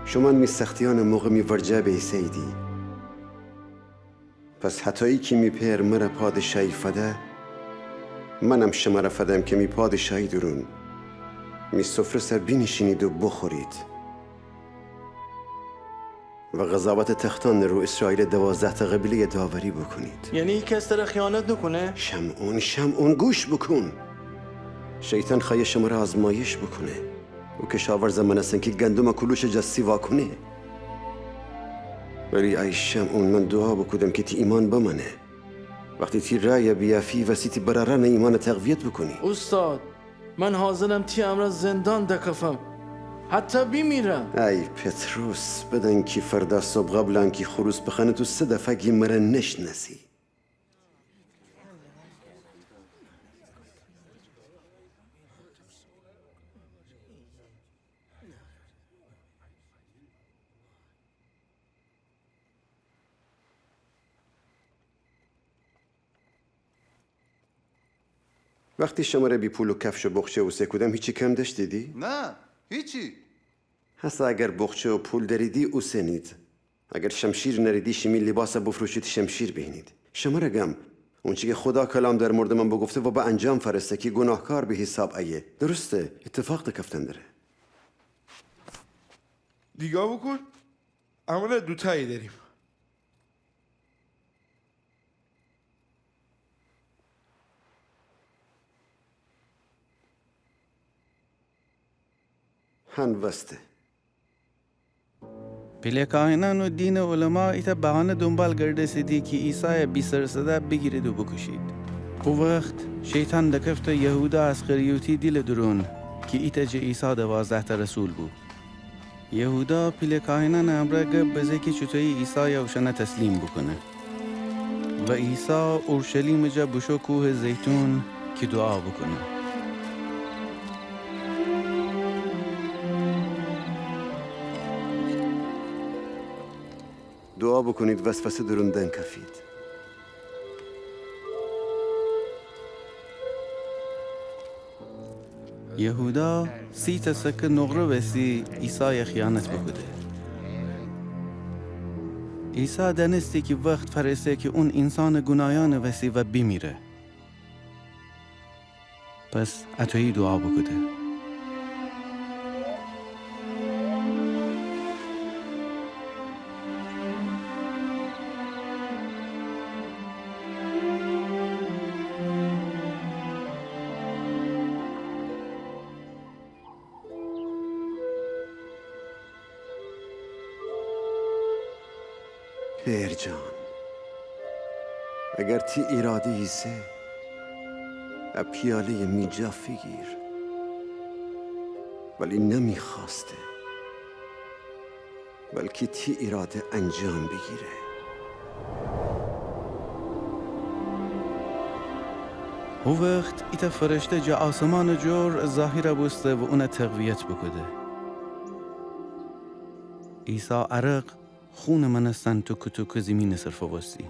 شومأن می سختیأنٚ موقع می ورجه بیسه‌ییدی. پس هتایی کی می پئر مره پادشایی فده، منم شمره فدم کی می پادشایی دورون می سفره سر بینیشینید و بوخورید و قضاوتٚ تختأنٚ رو ایسرائیلٚ دوازده‌تأ قبیله‌ی داوری بوکونید. یعنی هیکس تره خیانت نوکونه؟ شمعون، شمعون، گوش بوکون. شیطان خوأیه شمره آزمایش بوکونه. او کشاورزٚ مأنستن کی گندمٚ کولوشٚ جا سیوا کونه. ولی ای شمعون، من دوعا بوکودم کی تی ایمأن بمأنه. وختی تی رأیه بیأفی، وستی تی برأرأنٚ ایمأنه تقویت بوکونی. اوستاد، من حاضرم تی امرأ زندان دکفم، حتی بیمیرم. ای پطرس، بدأن کی فردا صبح قبلٚ انکی خروس بخوأنه تو سه دفعه گی مره نشنأسی. وختی شمره بی پول و کفش و بخچه اوسه کودم، هیچی کم دأشتیدی؟ نه، هیچی. هسه اگر بخچه و پول دأریدی، اوسنید. اگر شمشیر نأریدی، شیمی لیباسه بوفروشید، شمشیر بیهینید. شمره گم، اونچی کی خودا کلام در موردٚ من بوگفته و به انجام فأرسته کی گوناهکار به حیساب ایه. درسته، ایتفاق دکفتن دره. نیگا بوکون، امره دوتایی دأریم. هن وسته. پیله کاهنأن و دینٚ علما ایتأ بهانه دونبال گردستیدی کی عیسایه بیسرسده بیگیرید و بوکوشید. او وخت شیطان دکفته یهودا اسخریوطی دیلٚ دورون کی ایتأ جٚه عیسی دوازده‌تأ رسول بو. یهودا پیله کاهنأنٚ امرأ گب بزه کی چوطویی عیسایه اوشأنه تسلیم بوکونه. و عیسی اورشلیمٚ جا بوشو کوهٚ زیتون کی دوعا بوکونه. دوعا بوکونید، وسوسه دورون دنکفید. یهودا سیتأ سکه نقره وسی عیسایه خیانت بوکوده. عیسی دأنستی کی وخت فأرسه کی اون اینسانٚ گوناهیأنٚ وسی و بیمیره. پس اطویی دوعا بوکوده. پئر جان، اگر تی ایراده ایسه، ا پیاله‌یه می جا فیگیر، ولی نه می خوأسته، بلکی تی ایراده انجام بیگیره. هو وخت ایتأ فرشته جٚه آسمانٚ جور ظاهر بوسته و اونه تقویت بوکوده. عیسی عرق خونٚ مأنستن توکه توکه زیمینٚ سر فووستی.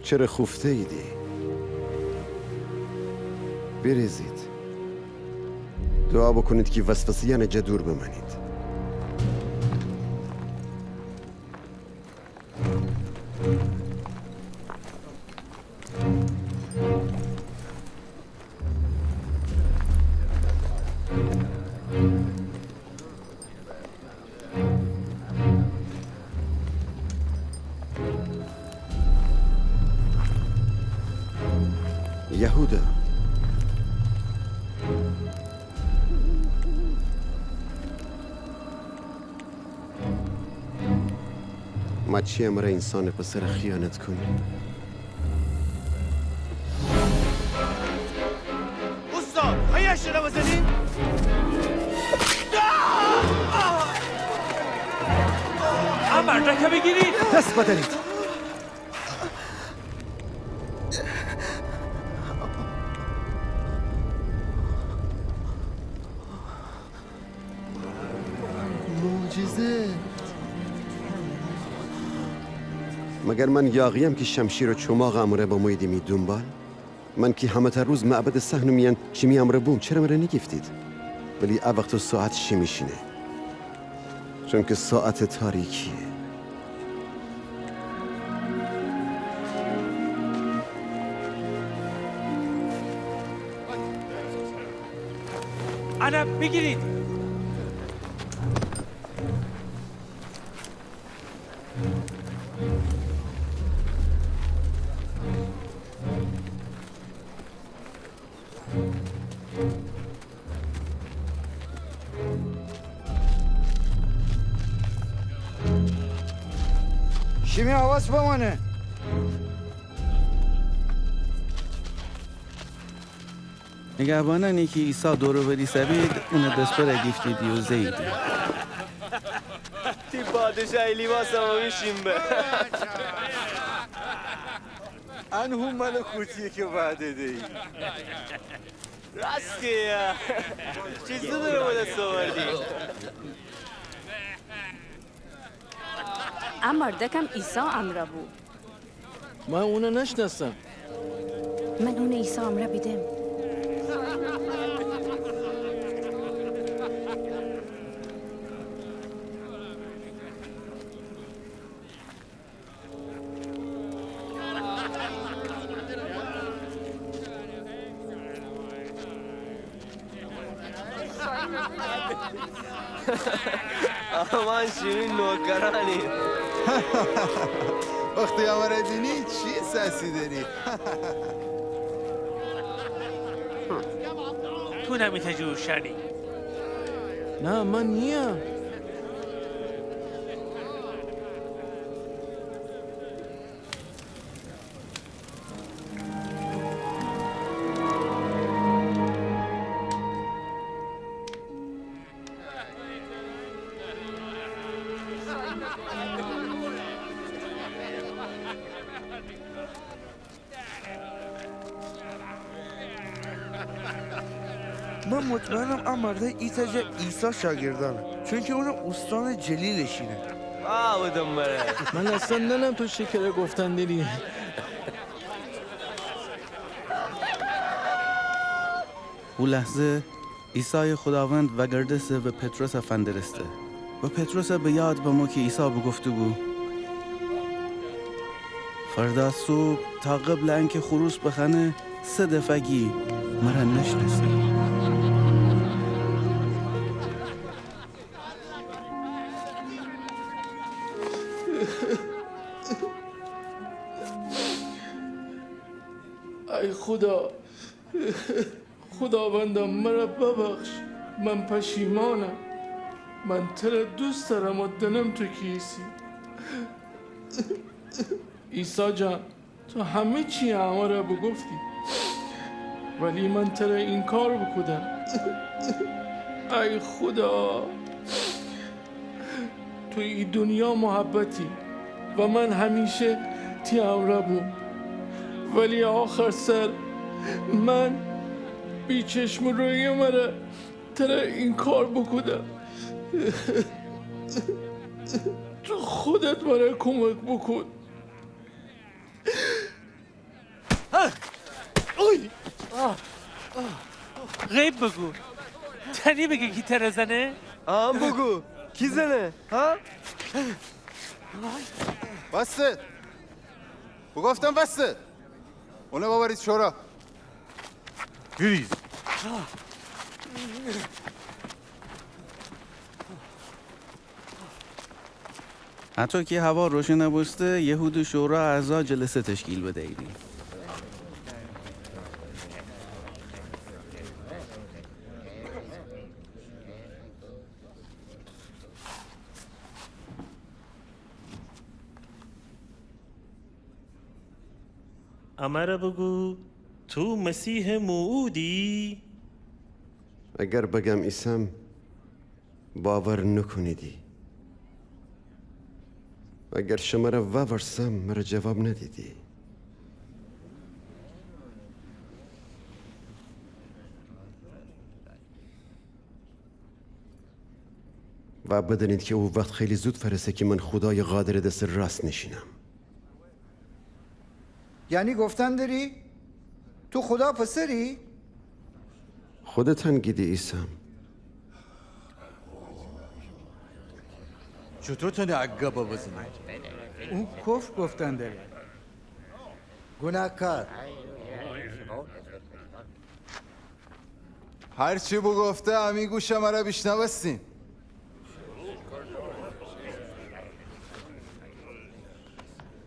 چره خوفته‌ییدی؟ بیریزید. دوعا بوکونید کی وسوسه‌یأنٚ جا دور بمأنید. یهودا. مچی امرأ اینسانٚ پسرَ خیانت کونی؟ اوستاد، خیلی اشتره بزنی؟ ا مردکه بیگیرید! دس بدأرید! معجزه. مگر من یاغی‌یم کی شمشیر و چوماغٚ امرأ بموییدی می دونبال؟ من کی همه‌تأ روز معبدٚ صحنٚ میأن شیمی امرأ بوم، چره مره نیگیفتید؟ ولی ا وقت و ساعت شیمی‌شینه. چونکه ساعتٚ تاریکی‌یه. انه بیگیرید! شیمی حواس بمانه. نگهبانأنی کی عیسی دور و بر ایسه‌بید، اونٚ دسپره گیفتیدی و زه‌ییدی: تی پادشاهی لیباسَ بوشوم به. ان هو ملکوتی‌یه کی وعده دیی. راست گه یا. چی زود اونه به دس اوردی. ا مردکم عیسی امرأ بو. من اونه نشنأسم. من اونه عیسی امرأ بیدم. امان شیمی نوکرأنی. وختی امره دینی چی سأسی دأری؟ تو نمی‌ته جور شنی. نه، من نییم. من مطمئنم ا مردأی ایتأ جا عیسی شاگردأنه، چونکی اونٚ اوستانٚ جلیلٚ شینه. آه، اودم بره. من اصلاً نأنم تو چی کره گفتن دری. او لحظه عیسایٚ خوداوند وأگردسته و پطرسَ فندرسته. و پطرسَ به یاد بمو کی عیسی بوگفته‌بو: فردا صبح تا قبلٚ انکی خروس بخوأنه، سه دفعه گی مره نشنأسی. ای خودا، خوداوندا، مره ببخش، من پشیمانم. من تره دوست دأرم و دأنم تو کی ایسی. عیسی جان، تو همه چی امره بوگفتی، ولی من تره اینکار بوکودم. ای خودا، تو ای دونیا محبتی و من همیشه تی امرأ بوم، ولی آخر سر من بی‌چشم‌رویی مره تره اینکار بوکودم. تو خودت مره کمک بوکون. اوی! غیب بوگو. تأنی بگه کی تره زنه؟ آن بوگو. کی زنه؟ ها؟ بسه. بوگفتم بسه. اونه ببرید شورا. گریز. هطو کی هوا روشن بوسته، یهودی شورا اعضا جلسه تشکیل بدییدی. امره بگو، تو مسیحٚ موعودی؟ اگر بگم ایسم، باور نوکونیدی. اگر شمره وورسم، مره جواب ندیدی. و بدانید که او وخت خیلی زود فأرسه که من خودای قادرٚ دستٚ راست نیشینم. یعنی گفتن دری تو خودا پسری؟ خودتان گیدی ایسم. چوطو تانه ا گبه بزنه؟ او کفر گفتن دره. گوناهکار. هر چی بوگفته، امی گوشٚ مره بیشنوستیم.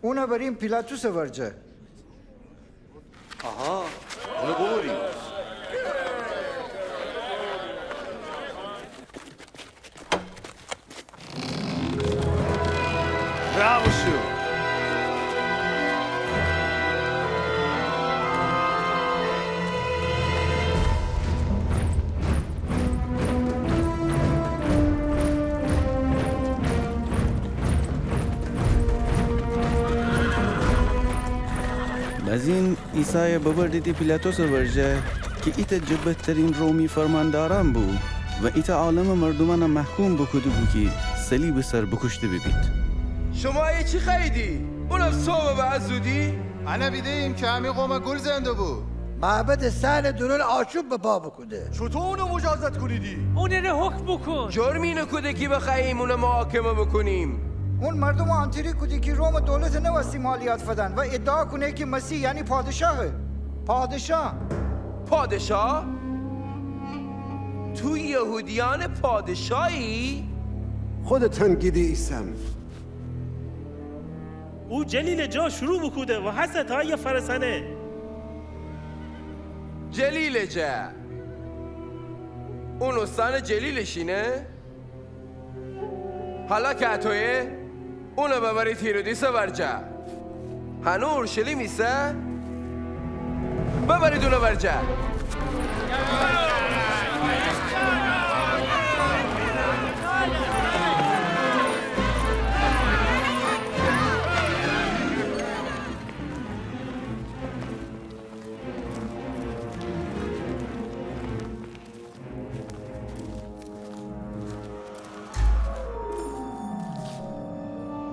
اونه بریم پیلاطسٚ ورجه. آها، اونه بوبریم. رها بوشو. بزین عیسایَ ببردیدی پیلاطسٚ ورجه کی ایتأ جٚه بدترین رومی فرماندارأن بو و ایتأ عالمٚ مردومأنَ محکوم بوکوده‌بو کی صلیبٚ سر بوکوشته ببید. شومأ ایه چی خوأییدی؟ اونم صبحٚ به ا زودی؟ انَ بیده‌ییم کی امی قومَ گول زئندوبو. معبدٚ صحنٚ دورون آشوب به پا بوکوده. چوطو اونَ مجازات کونیدی؟ اونٚ ره حکم بوکون. جرمی نوکوده کی بخوأییم اونَ محاکمه بوکونیم. اون مردومَ آنتری کودی کی رومٚ دولتَ نوأستی مالیات فدن و ادعا کونه کی مسیح یعنی پادشاهه. پادشاه. پادشاه؟ تو یهودیأنٚ پادشاهی؟ خودتان گیدی ایسم. او جلیلٚ جا شروع بوکوده و هسه تا ایه فأرسأنه. جلیلٚ جا؟ اون استانٚ جلیل شینه؟ حالا کی اطویه، اونَ ببرید هیرودیسٚ ورجه. هنو اورشلیم ایسه، ببرید اونٚ ورجه.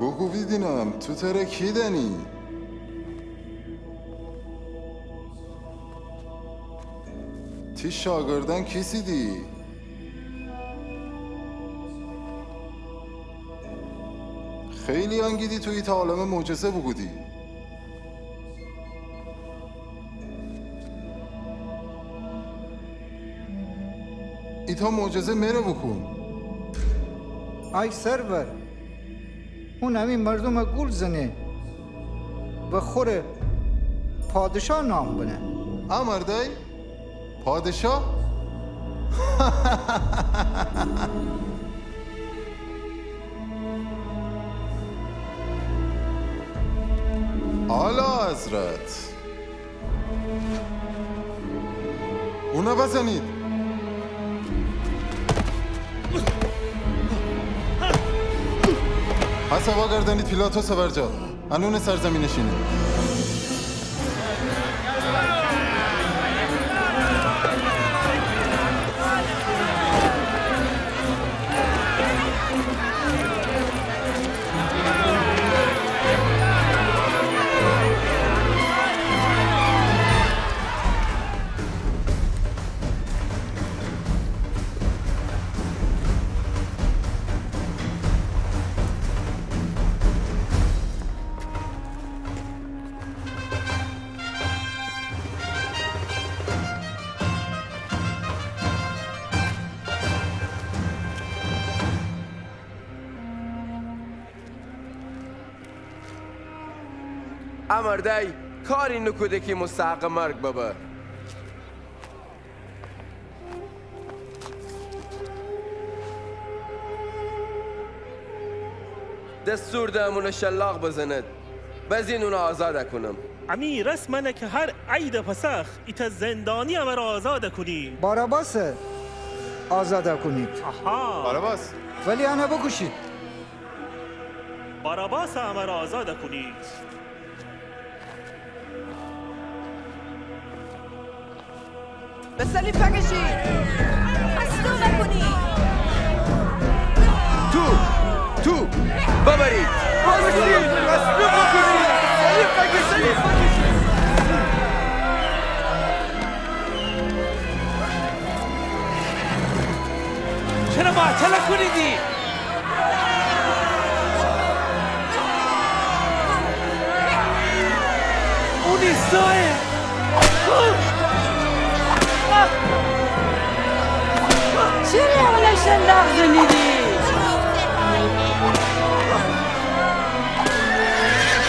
بوگو بیدینم، تو تره کی دأنی؟ تی شاگردأن کیسیدی؟ خیلیأن گیدی تو ایتأ عالمه معجزه بوکودی. ایتأ معجزه مره بوکون. ای سرور، اون امی مردومَ گول زنه و خوره پادشاه نام بنه. ا مردأی پادشاه؟ اعلی‌حضرت، اونَ بزنید. هسه وأگردأنید پیلاطسٚ ورجه. انون سرزمینٚ شینه. ا مردأی کاری نوکوده کی مستحقٚ مرگ ببه. دستور دهم اونَ شلاق بزند، بزین اونَ آزاد کونم. امی رسم انه که هر عید پسخ ایتأ زندانی امره آزاد کونی. باراباسه آزاد کونید. آها. باراباس. ولی انه بکوشید. باراباس امره آزاد کونید. به صلیب بکشید. مصلوب کنید. تو، تو، ببرید. بکشید. مصلوب بکنید. صلیب بکشید. صلیب بکشید. چره معطل کونیدی؟ اون عیسایه. چره اونه شلاق زنیدی؟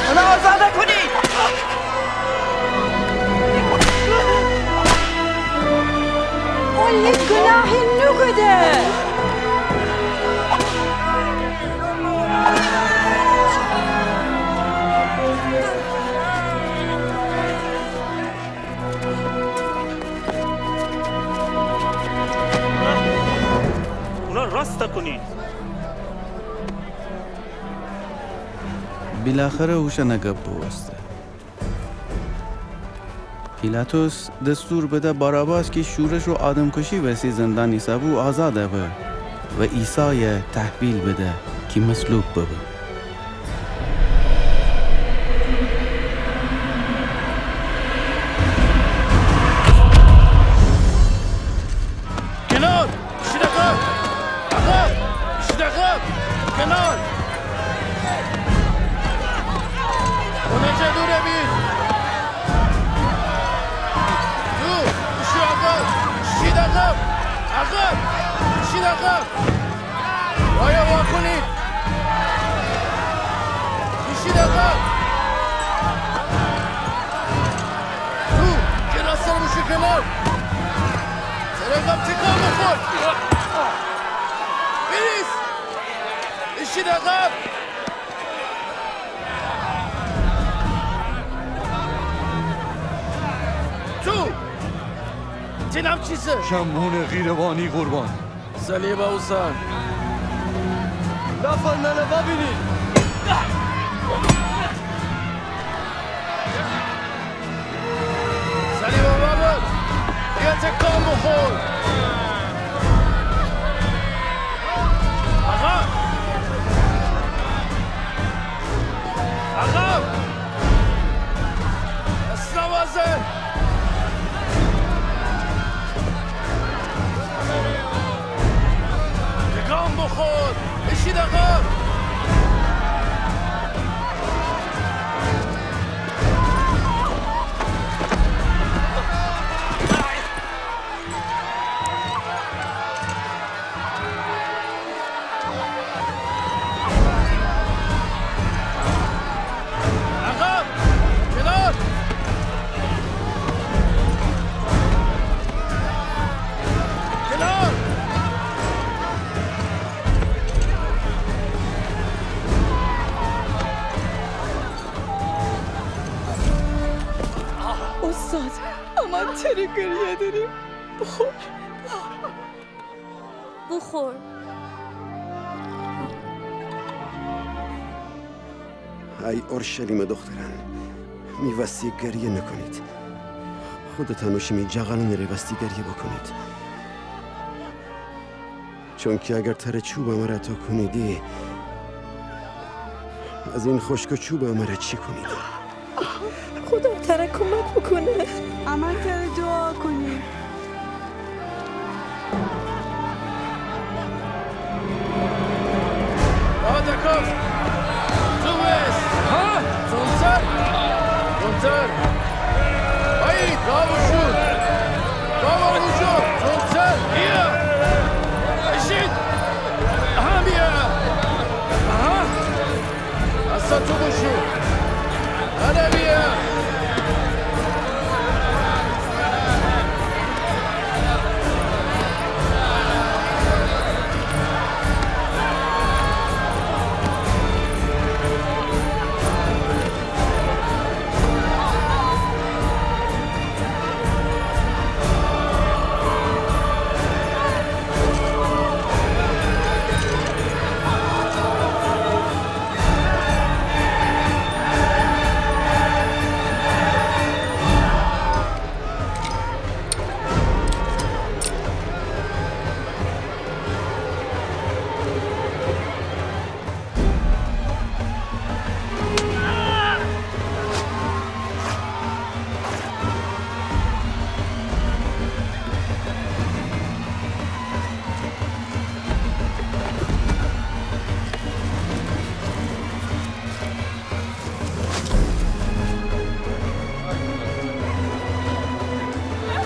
اونه آزاد کونید. اون هیچ گناهی نوکوده. اونا راست کونید. بالاخره اوشأنٚ گب بوسته. پیلاطس دستور بده باراباس کی شورش و آدمکشی وسی زندان ایسه‌بو آزاد به و عیسای تحویل بده کی مصلوب ببه. کنار! ایشید عقب! عقب! ایشید عقب! کنار! اونجا دور بید! تو! ایشید عقب! ایشید عقب! عقب! ایشید عقب! پایا وا کونید! ایشید عقب! تو! کنار سر بوشو کنار! تره گم تکان بخور! بریز! ایشید عقب! تو! تی نام چیسه؟ شمعون قیروانی قربان. صلیب اوسان. لافندانه ببینید. صلیب بابا. بیا تکان بخور. آقا. آقا. اصلا وزن. تکان بخور. ایشید عقب. عقب! کنار! کنار! استاد، امان تره گریه داریم. بخور. بخور. ای اورشلیم دختران، می وستی گریه نکونید. خودتان و شیمی جغلانٚ ره وستی گریه بکونید. چونکی اگر تره چوب امره تکونیدی، از این خشک و چوب امره چی کونیدی؟ خدا تره کمک بوکونه. امان تره دوعا کونیم. آ، دکف. تو ویس. ها؟ تونتر. تونتر. ای، گاو شو. گاو اوجو. تونتر. بیا. اشید. ها، بیا. ها. اسه تو بوشو. هله بیا.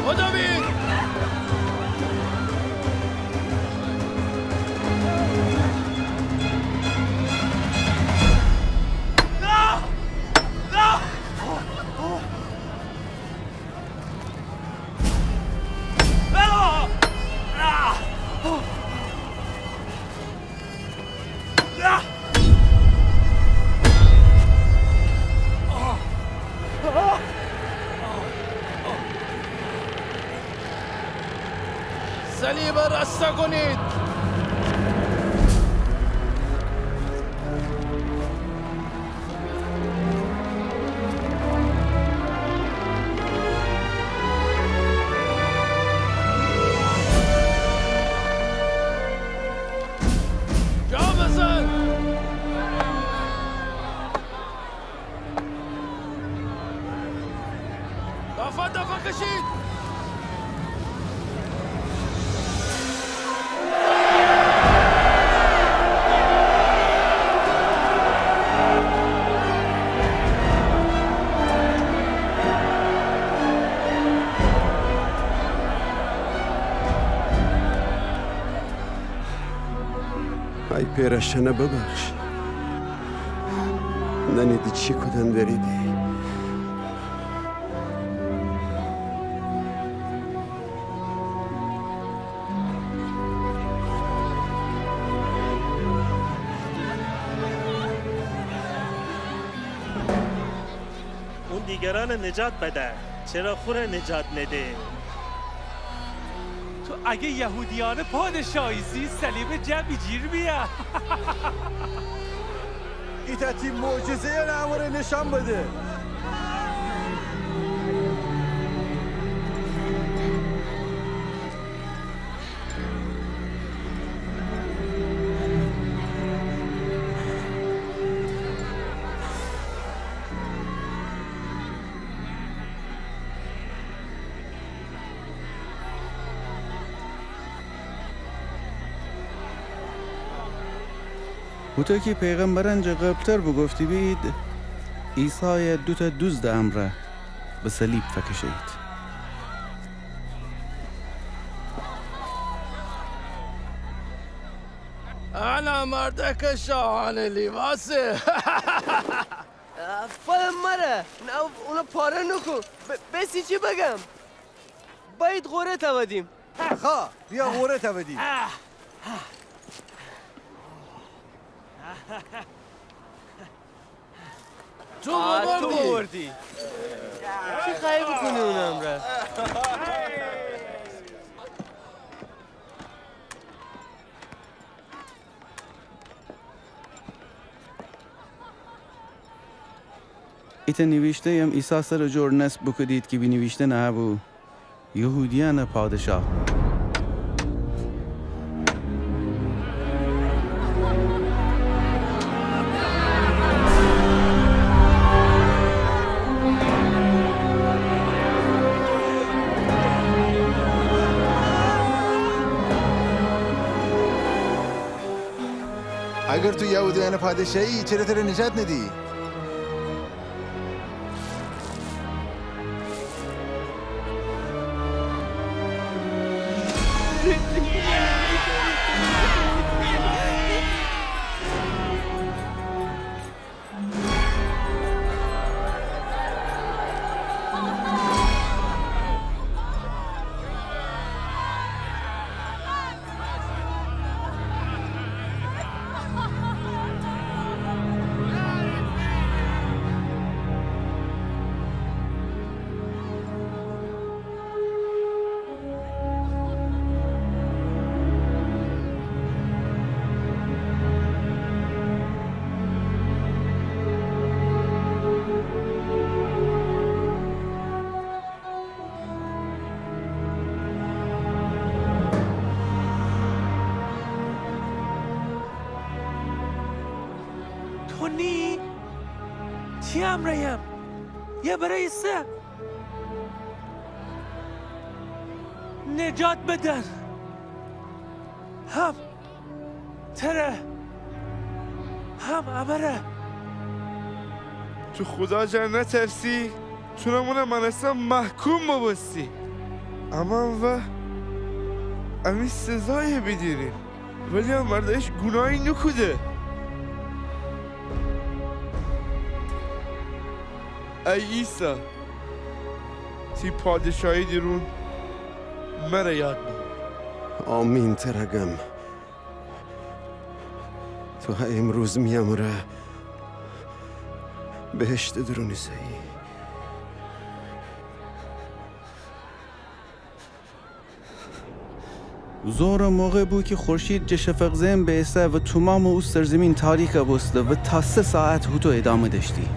بدوید! صلیب راستا کنید! جا بزن! دافا، دافا کشید! ای پئر، اشانه ببخش. نأنیدی چی کودن دریدی. اون دیگرانه نجات بده، چرا خوره نجات نده؟ تو اگه یهودیأنه پادشاه ایسی، صلیبه جه بیجیر بیه. ایتأ تی معجزه‌یأنه امره نشأن بده. هوطو کی پیغمبرأن جٚه قبل‌تر بوگفته بید، عیسایَ دوتأ دوزدٚ امرأ به صلیب فکشه‌یید. انه مردکٚ شاهانه لیباسه. اه، فلم مره. نه، اونه پاره نوکون. ب-، بسی چی بگم؟ بأیید غوره تأودیم. خا، بیا غوره تأودیم. تو آه، تو ببردی. ببردی. چی خوأیی بوکونی اون امرأ؟ ایتأ نیویشته‌یم عیسی سرٚ جور نصب بوکودید کی بینیویشته نهه‌بو: یهودیأنٚ پادشاه. اگر تو یهودیأنٚ پادشاهی، چره تره نجات ندی؟ تو نی؟ تی امرأیم. یه برای ایسه نجات بدن. هم تره، هم امره. تو خودا جا نترسی، تونم اونه مأنستن محکوم بوبوستی. امان وا امی سزایَ بیدینیم، ولی ا مرد هیچ گوناهی نوکوده. ای عیسی، تی پادشاهی دورون مره یاد بأور. آمین تره گم، تو هه امروز می امرأ بهشتٚ دورون ایسه‌یی. ظهرٚ موقع بو کی خورشید جٚه شفق زئن بئسه و تومامٚ او سرزیمین تاریک بوسته و تا سه ساعت هوطو ادامه دأشتی.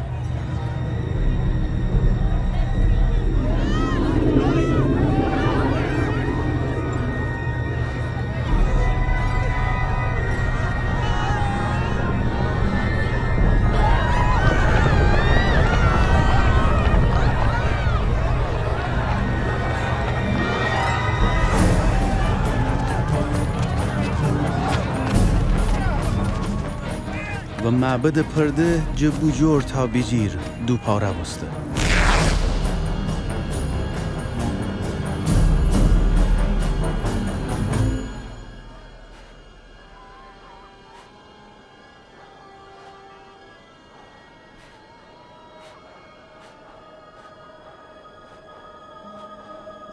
و معبدٚ پرده جٚه بوجور تا بیجیر دوپاره بوسته.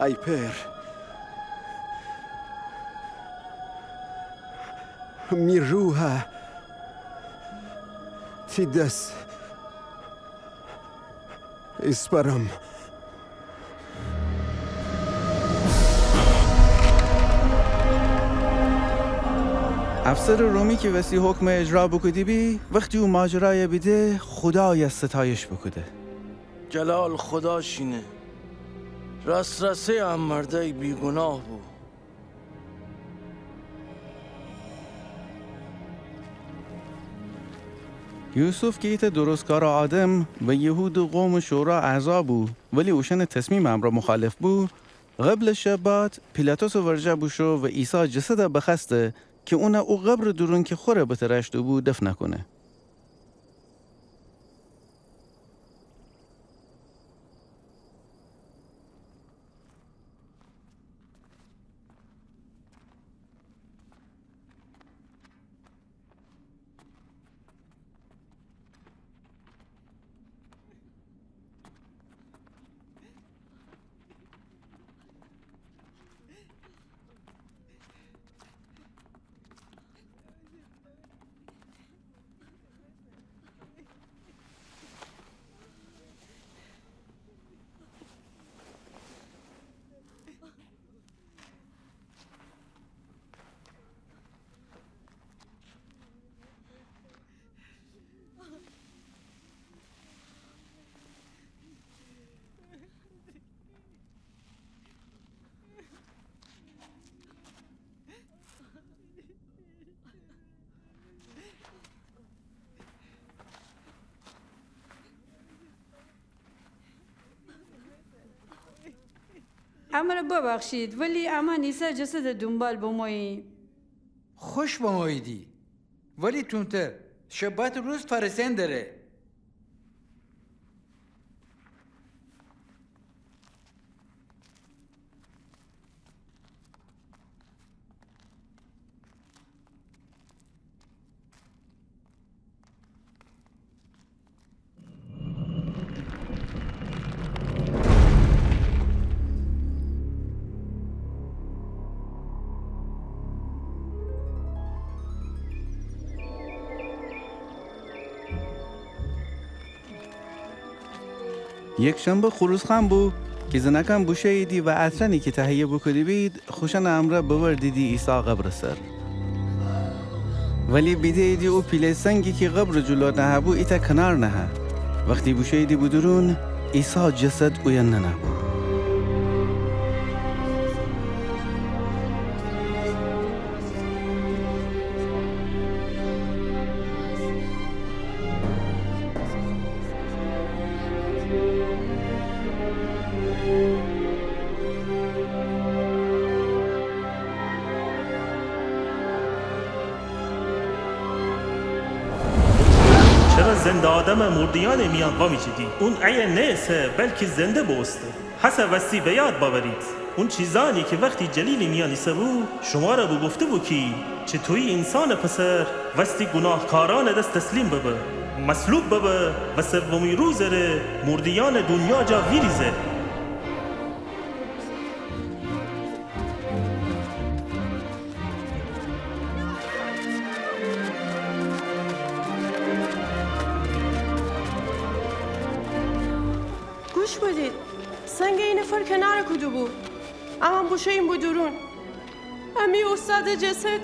ای پئر، می روح تی دس ایسپرم. افسرٚ رومی کی وسی حکم اجرا بوکوده‌بی، وختی او ماجرای بیده، خودای ستایش بوکوده. جلال خودا شینه. راس‌راسی ا مردأی بیگوناه بو. یوسف کی ایتأ درستکارٚ آدم و یهودٚ قومٚ شورا اعضا بو، ولی اوشأنٚ تصمیمٚ امرأ مخالف بو، قبلٚ شبات پیلاطسٚ ورجه بوشو و عیسی جسدَ بخوأسته کی اونَ او قبرٚ دورون کی خوره بتراشته بو دفن کونه. امرَ ببخشید، ولی امان عیسی جسدٚ دونبال بموییم. خوش بموییدی، ولی تونتر، شباتٚ روز فأرسئن دره. یکشنبه خروس‌خوأن بو کی زنأکأن بوشوییدی و عطرأنی کی تهیه بوکوده‌بید خوشأنٚ امرأ ببردیدی عیسی قبرٚ سر. ولی بیده‌ییدی او پیله سنگی کی قبرٚ جلو نهه‌بو ایتأ کنار نهه. وختی بوشوییدی بودورون، عیسی جسد اویه ننه‌بو. چرا زنده آدمَ مرده‌یأنٚ میأن وامیجیدی؟ اون ایه نه‌ایسه، بلکی زنده بوسته. هسه وستی به یاد بأورید. اون چیزأنی کی وختی جلیلٚ میأن ایسه‌بو، شمره بوگفته‌بو کی چطویی اینسانٚ پسر وستی گوناهکارأنٚ دس تسلیم ببه، مصلوب ببه و سومی روزٚ ره مرده‌یأنٚ دونیا جا ویریزه. گوش بدید. سنگ اینفر کنار کوده‌بو. اما بوشوییم به دورون. امی اوستادٚ جسد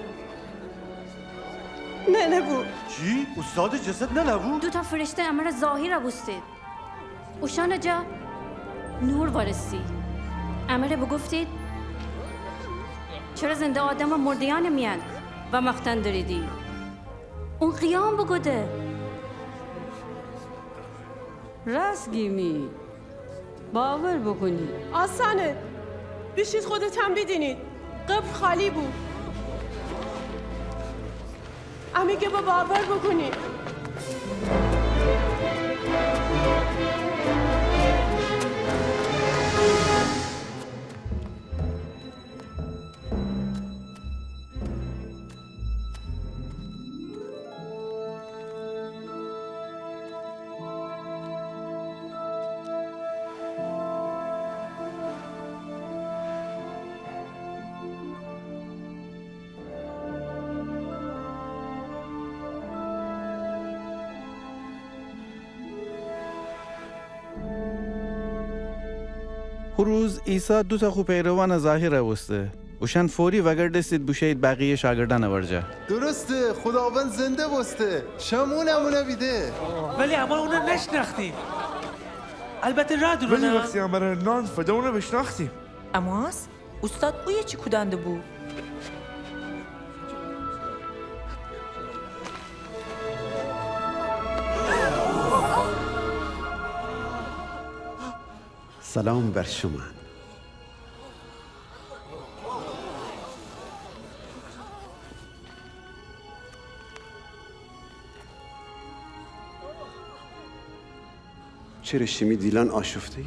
ننه‌بو. چی؟ اوستادٚ جسد ننه‌بو؟ دوتأ فرشته امره ظاهر بوستید. اوشأنٚ جا نور وأرسی. امره بوگفتید، چره زنده آدمَ مرده‌یأنٚ میأن وأمأختن دریدی؟ اون قیام بوکوده. راست گیمی. باور بوکونید. آسانه. بیشید خودتان بیدینید. قبر خالی بو. امی گبَ باور بوکونید. هو روز عیسی دوتأ خو پیروأنَ ظاهر بوسته. اوشأن فوری وأگردستید بوشویید بقیه شاگردأنٚ ورجه. درسته، خوداوند زنده بوسته. شمعون امونَ بیده. ولی اما اونَ نشنأختیم. البته رأ دورون. ولی وختی امره نان فده اونَ بیشنأختیم. امواس اوستاد اویه چی کودن دبو؟ سلام بر شومأن. چره شیمی دیلأن آشفته‌یه؟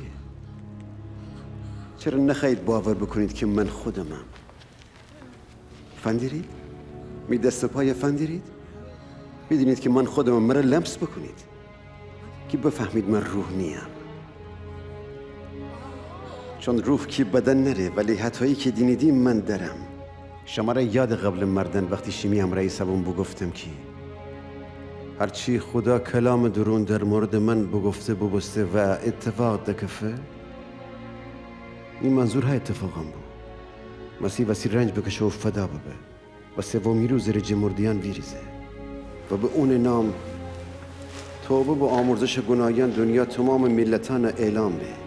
چره نخوأیید باور بوکونید کی من خودمم؟ فندیرید، می دست و پایَ فندیرید، بیدینید کی من خودمم، مره لمس بوکونید کی بفهمید من روح نییم. چون روح کی بدن نره، ولی هتایی کی دینیدی من درم. شمره یاده قبلٚ مردن وختی شیمی امرأ ایسه‌بوم بوگفتم کی هرچی خودا کلامٚ دورون در موردٚ من بوگفته بوبوسته و ایتفاق دکفه، می منظور هه ایتفاقأن بو. مسیح وستی رنج بکشه و فدا ببه و سومی روزٚ ره جٚه مرده‌یأن ویریزه و به اونٚ نام توبه و آمرزشٚ گوناهیأن دونیا تومامٚ میلتأنَ اعلام به.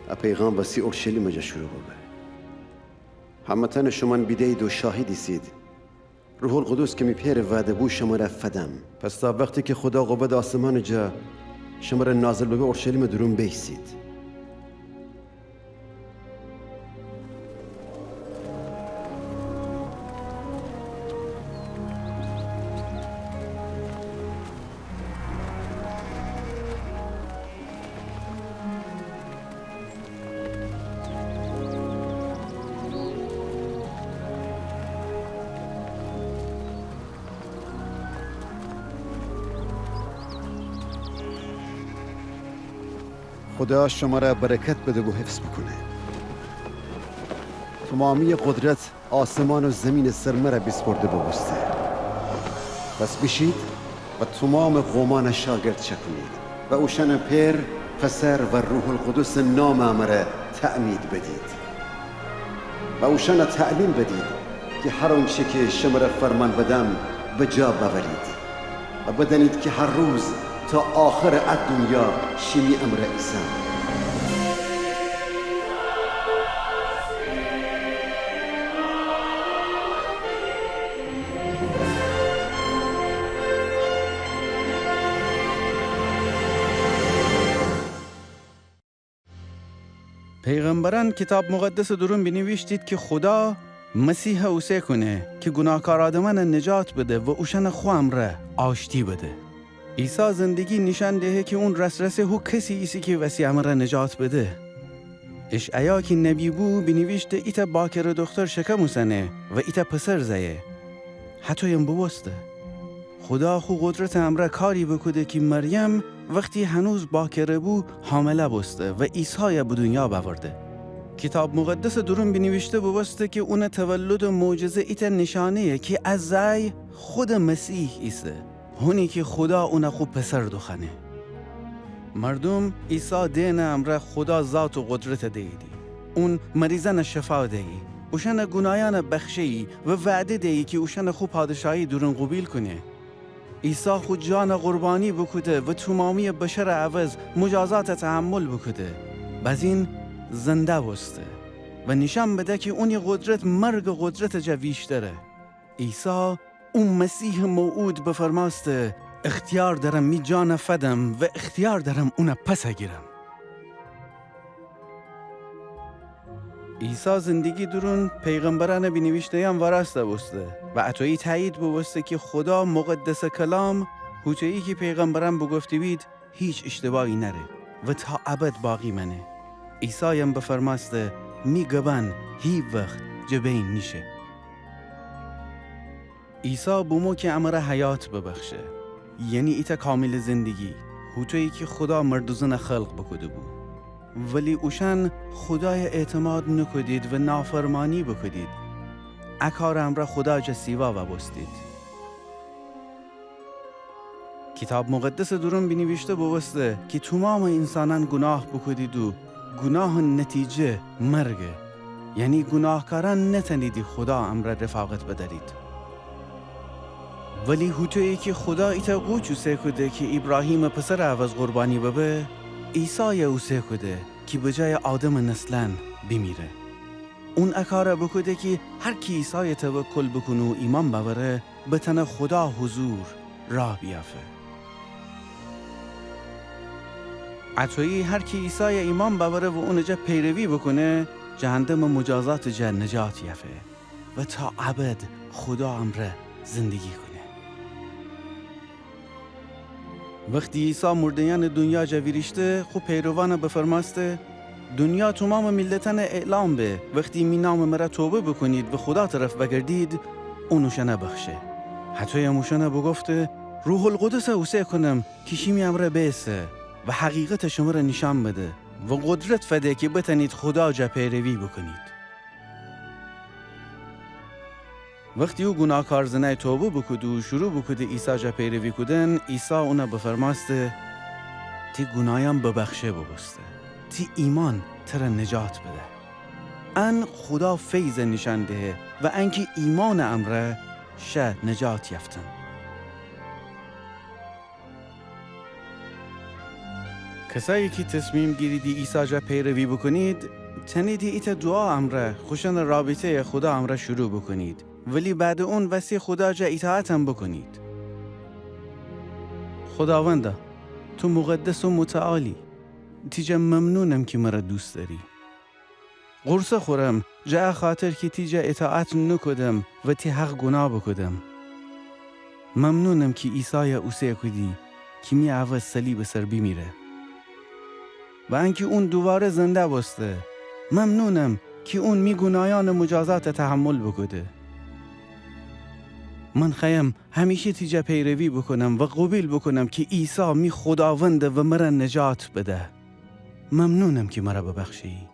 ا پیغام وستی اورشلیمٚ جا شروع ببه. همه‌تأنَ شومأن بیده‌یید و شاهد ایسید. روح‌القدس کی می پئرٚ وعده بو شمره فدم. پس تا وختی کی خودا قوت آسمانٚ جا شمره نازل ببه، اورشلیمٚ دورون بیسید. خودا شمره برکت بده و حفظ بوکونه. تومامییٚ قدرت آسمان و زیمینٚ سر مره بیسپرده بوبوسته. پس بیشید و تومامٚ قومأنَ شاگرد چأکونید و اوشأنَ پئر، پسر و روح‌القدسٚ نامٚ امره تعمید بدید و اوشأنَ تعلیم بدید کی هر اونچی کی شمره فرمان بدم بجا بأورید. و بدأنید کی هر روز تا آخرٚ ا دونیا شیمی امرأ ایسم. پیغمبرأن کیتاب مقدسٚ دورون بینیویشتید کی خودا مسیحَ اوسه کونه کی گوناهکار آدمأنَ نجات بده و اوشأنَ خو امرأ آشتی بده. عیسی زندگی نیشأن دهه کی اون رس‌رسٚ هو کسی ایسه کی وسی امرأ نجات بده. اشعیا کی نبی بو بینیویشته: ایتأ باکره دوختر شکم اوسنه و ایتأ پسر زأیه. هطویم بوبوسته. خودا خو قدرتٚ امرأ کاری بوکوده کی مریم وختی هنوز باکره بو حامله بوسته و عیسای به دونیا بأورده. کیتاب مقدسٚ دورون بینیویشته بوبوسته کی اونٚ تولدٚ معجزه ایتأ نیشانه‌یه کی ا زأی خودٚ مسیح ایسه، هونی کی خودا اون خو پسر دوخوأنه. مردوم عیسی دئنٚ امرأ خودا ذات و قدرت دییدی. اون مریضأن شفا دیی، اوشأنٚ گوناهیأن بخشه‌یی و وعده دیی کی اوشأن خو پادشاهی دورون قوبیل کونه. عیسی خو جان قربانی بوکوده و تومامی بشرٚ عوض مجازات تحمل بوکوده. بزین زنده بوسته و نیشأن بده کی اونی قدرت مرگٚ قدرتٚ جا ویشتره. عیسی، او مسیحٚ موعود، بفرمأسته: اختیار دأرم می جان فدم و اختیار دأرم اون پس گیرم. عیسی زندگی دورون پیغمبرأنٚ بینیویشته‌یأن وأرأسته بوسته و اطویی تأیید بوبوسته کی خودا مقدسٚ کلام، هوطویی کی پیغمبرأن بوگفته‌بید، هیچ اشتباهی نأره و تا ابد باقی مأنه. عیسایم بفرمأسته: می گبأن هیوخت جٚه بین نیشه. عیسی بومو کی امر حیات ببخشه، یعنی ایتأ کامل زندگی، هوطویی کی خودا مرد و زن خلق بوکوده‌بو. ولی اوشأن خودای اعتماد نوکودید و نافرمانی بوکودید. ا کارٚ امرأ خودا جا سیوا وأبوستید. کیتاب مقدسٚ دورون بینیویشته بوبوسته کی تومامٚ اینسانأن گوناه بوکودید و گوناهٚ نتیجه مرگه. یعنی گوناهکارأن نتأنیدی خودا امرأ رفاقت بدأرید. ولی هوطویی کی خودا ایتأ قوچ اوسه کوده کی ایبراهیمٚ پسرٚ عوض قربانی ببه، عیسای اوسه کوده کی بجایٚ آدمٚ نسلأن بیمیره. اون ا کار بوکوده کی هر کی عیسای توکل بوکونه و ایمأن بأوره، بتأنه خودا حضور راه بیأفه. اطویی هر کی عیسای ایمأن بأوره و اونٚ جا پیروی بوکونه، جهندمٚ مجازاتٚ جا نجات یأفه و تا ابد خودا امرأ زندگی کونه. وختی عیسی مرده‌یأنٚ دونیا جا ویریشته، خو پیروان بفرمأسته: دونیا تومامٚ میلتأن اعلام به، وختی می نامٚ مرأ توبه بوکونید و خودا طرف وأگردید، اون اوشأن بخشه. هطویم اوشأن بوگفته: روح‌القدس اوسه کونم کی شیمی امرأ بیسه و حقیقت شمر نیشأن بده و قدرت فده کی بتأنید خودا جا پیروی بوکونید. وختی او گوناهکار زنأی توبه بوکوده و شروع بوکوده عیسی جا پیروی کودن، عیسی اون بفرمأسته: تی گوناهیأن ببخشه بوبوسته. تی ایمأن تر نجات بده. ان خودا فیض نیشأن دهه و انکی ایمأنٚ امرأ شه نجات یأفتن. کسأیی کی تصمیم گیریدی عیسی جا پیروی بوکونید، تأنیدی ایتأ دوعا امرأ خوشأنٚ رابطه‌یٚ خودا امرأ شروع بوکونید، ولی بعدٚ اون وستی خودا جا ایطاعتم بوکونید. خوداوندا، تو مقدس و متعالی، تی جا ممنونم کی مرأ دوست دأری. غورصه خورم جٚه ا خاطر کی تی جا ایطاعت نوکودم و تی حق گوناه بوکودم. ممنونم کی عیسای اوسه کودی کی می عوض صلیبٚ سر بیمیره و انکی اون دوواره زنده بوسته. ممنونم کی اون می گوناهیأنٚ مجازات تحمل بوکوده. من خوأیم همیشه تی جا پیروی بوکونم و قوبیل بوکونم کی عیسی می خوداونده و مرأ نجات بده. ممنونم کی مرأ ببخشه‌یی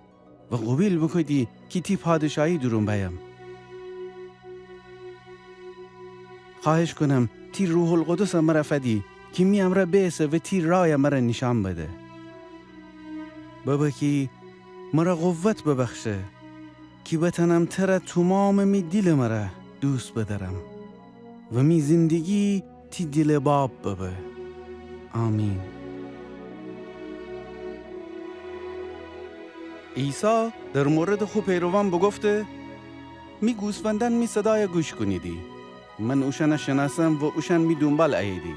و قوبیل بوکودی کی تی پادشاهی دورون بأیم. خوأهش کونم تی روح‌القدس مرأ فدی کی می امرأ بیسه و تی رأی مرأ نیشأن بده. ببه کی مرأ قوت ببخشه کی بتأنم تر تومامٚ می دیلٚ مرأ دوست بدأرم و می زندگی تی دیلٚ باب ببه. آمین. عیسی در موردٚ خو پیروان بوگفته: می گوسفندأن می صدای گوش کونیدی. من اوشأن شنأسم و اوشأن می دونبال اییدی.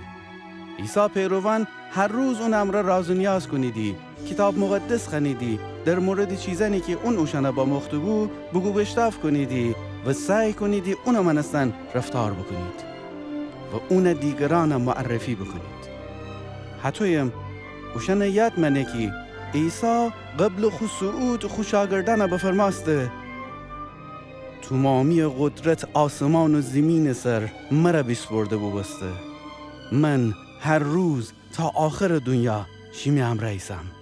عیسی پیروان هر روز اونٚ امرأ راز و نیاز کونیدی، کیتاب مقدس خوأنیدی، در موردٚ چیزأنی کی اون اوشأن بأموخته‌بو بوگو بشتاف کونیدی و سعی کونیدی اون مأنستن رفتار بوکونید و اون دیگرأن معرفی بوکونید. هطویم اوشأن یاد مأنه کی عیسی قبلٚ خو صعود خو شاگردأنَ بفرمأسته: تومامییٚ قدرت آسمان و زیمینٚ سر مرَ بیسپرده بوبوسته. من هر روز تا آخرٚ دونیا شیمه امرأ ایسم.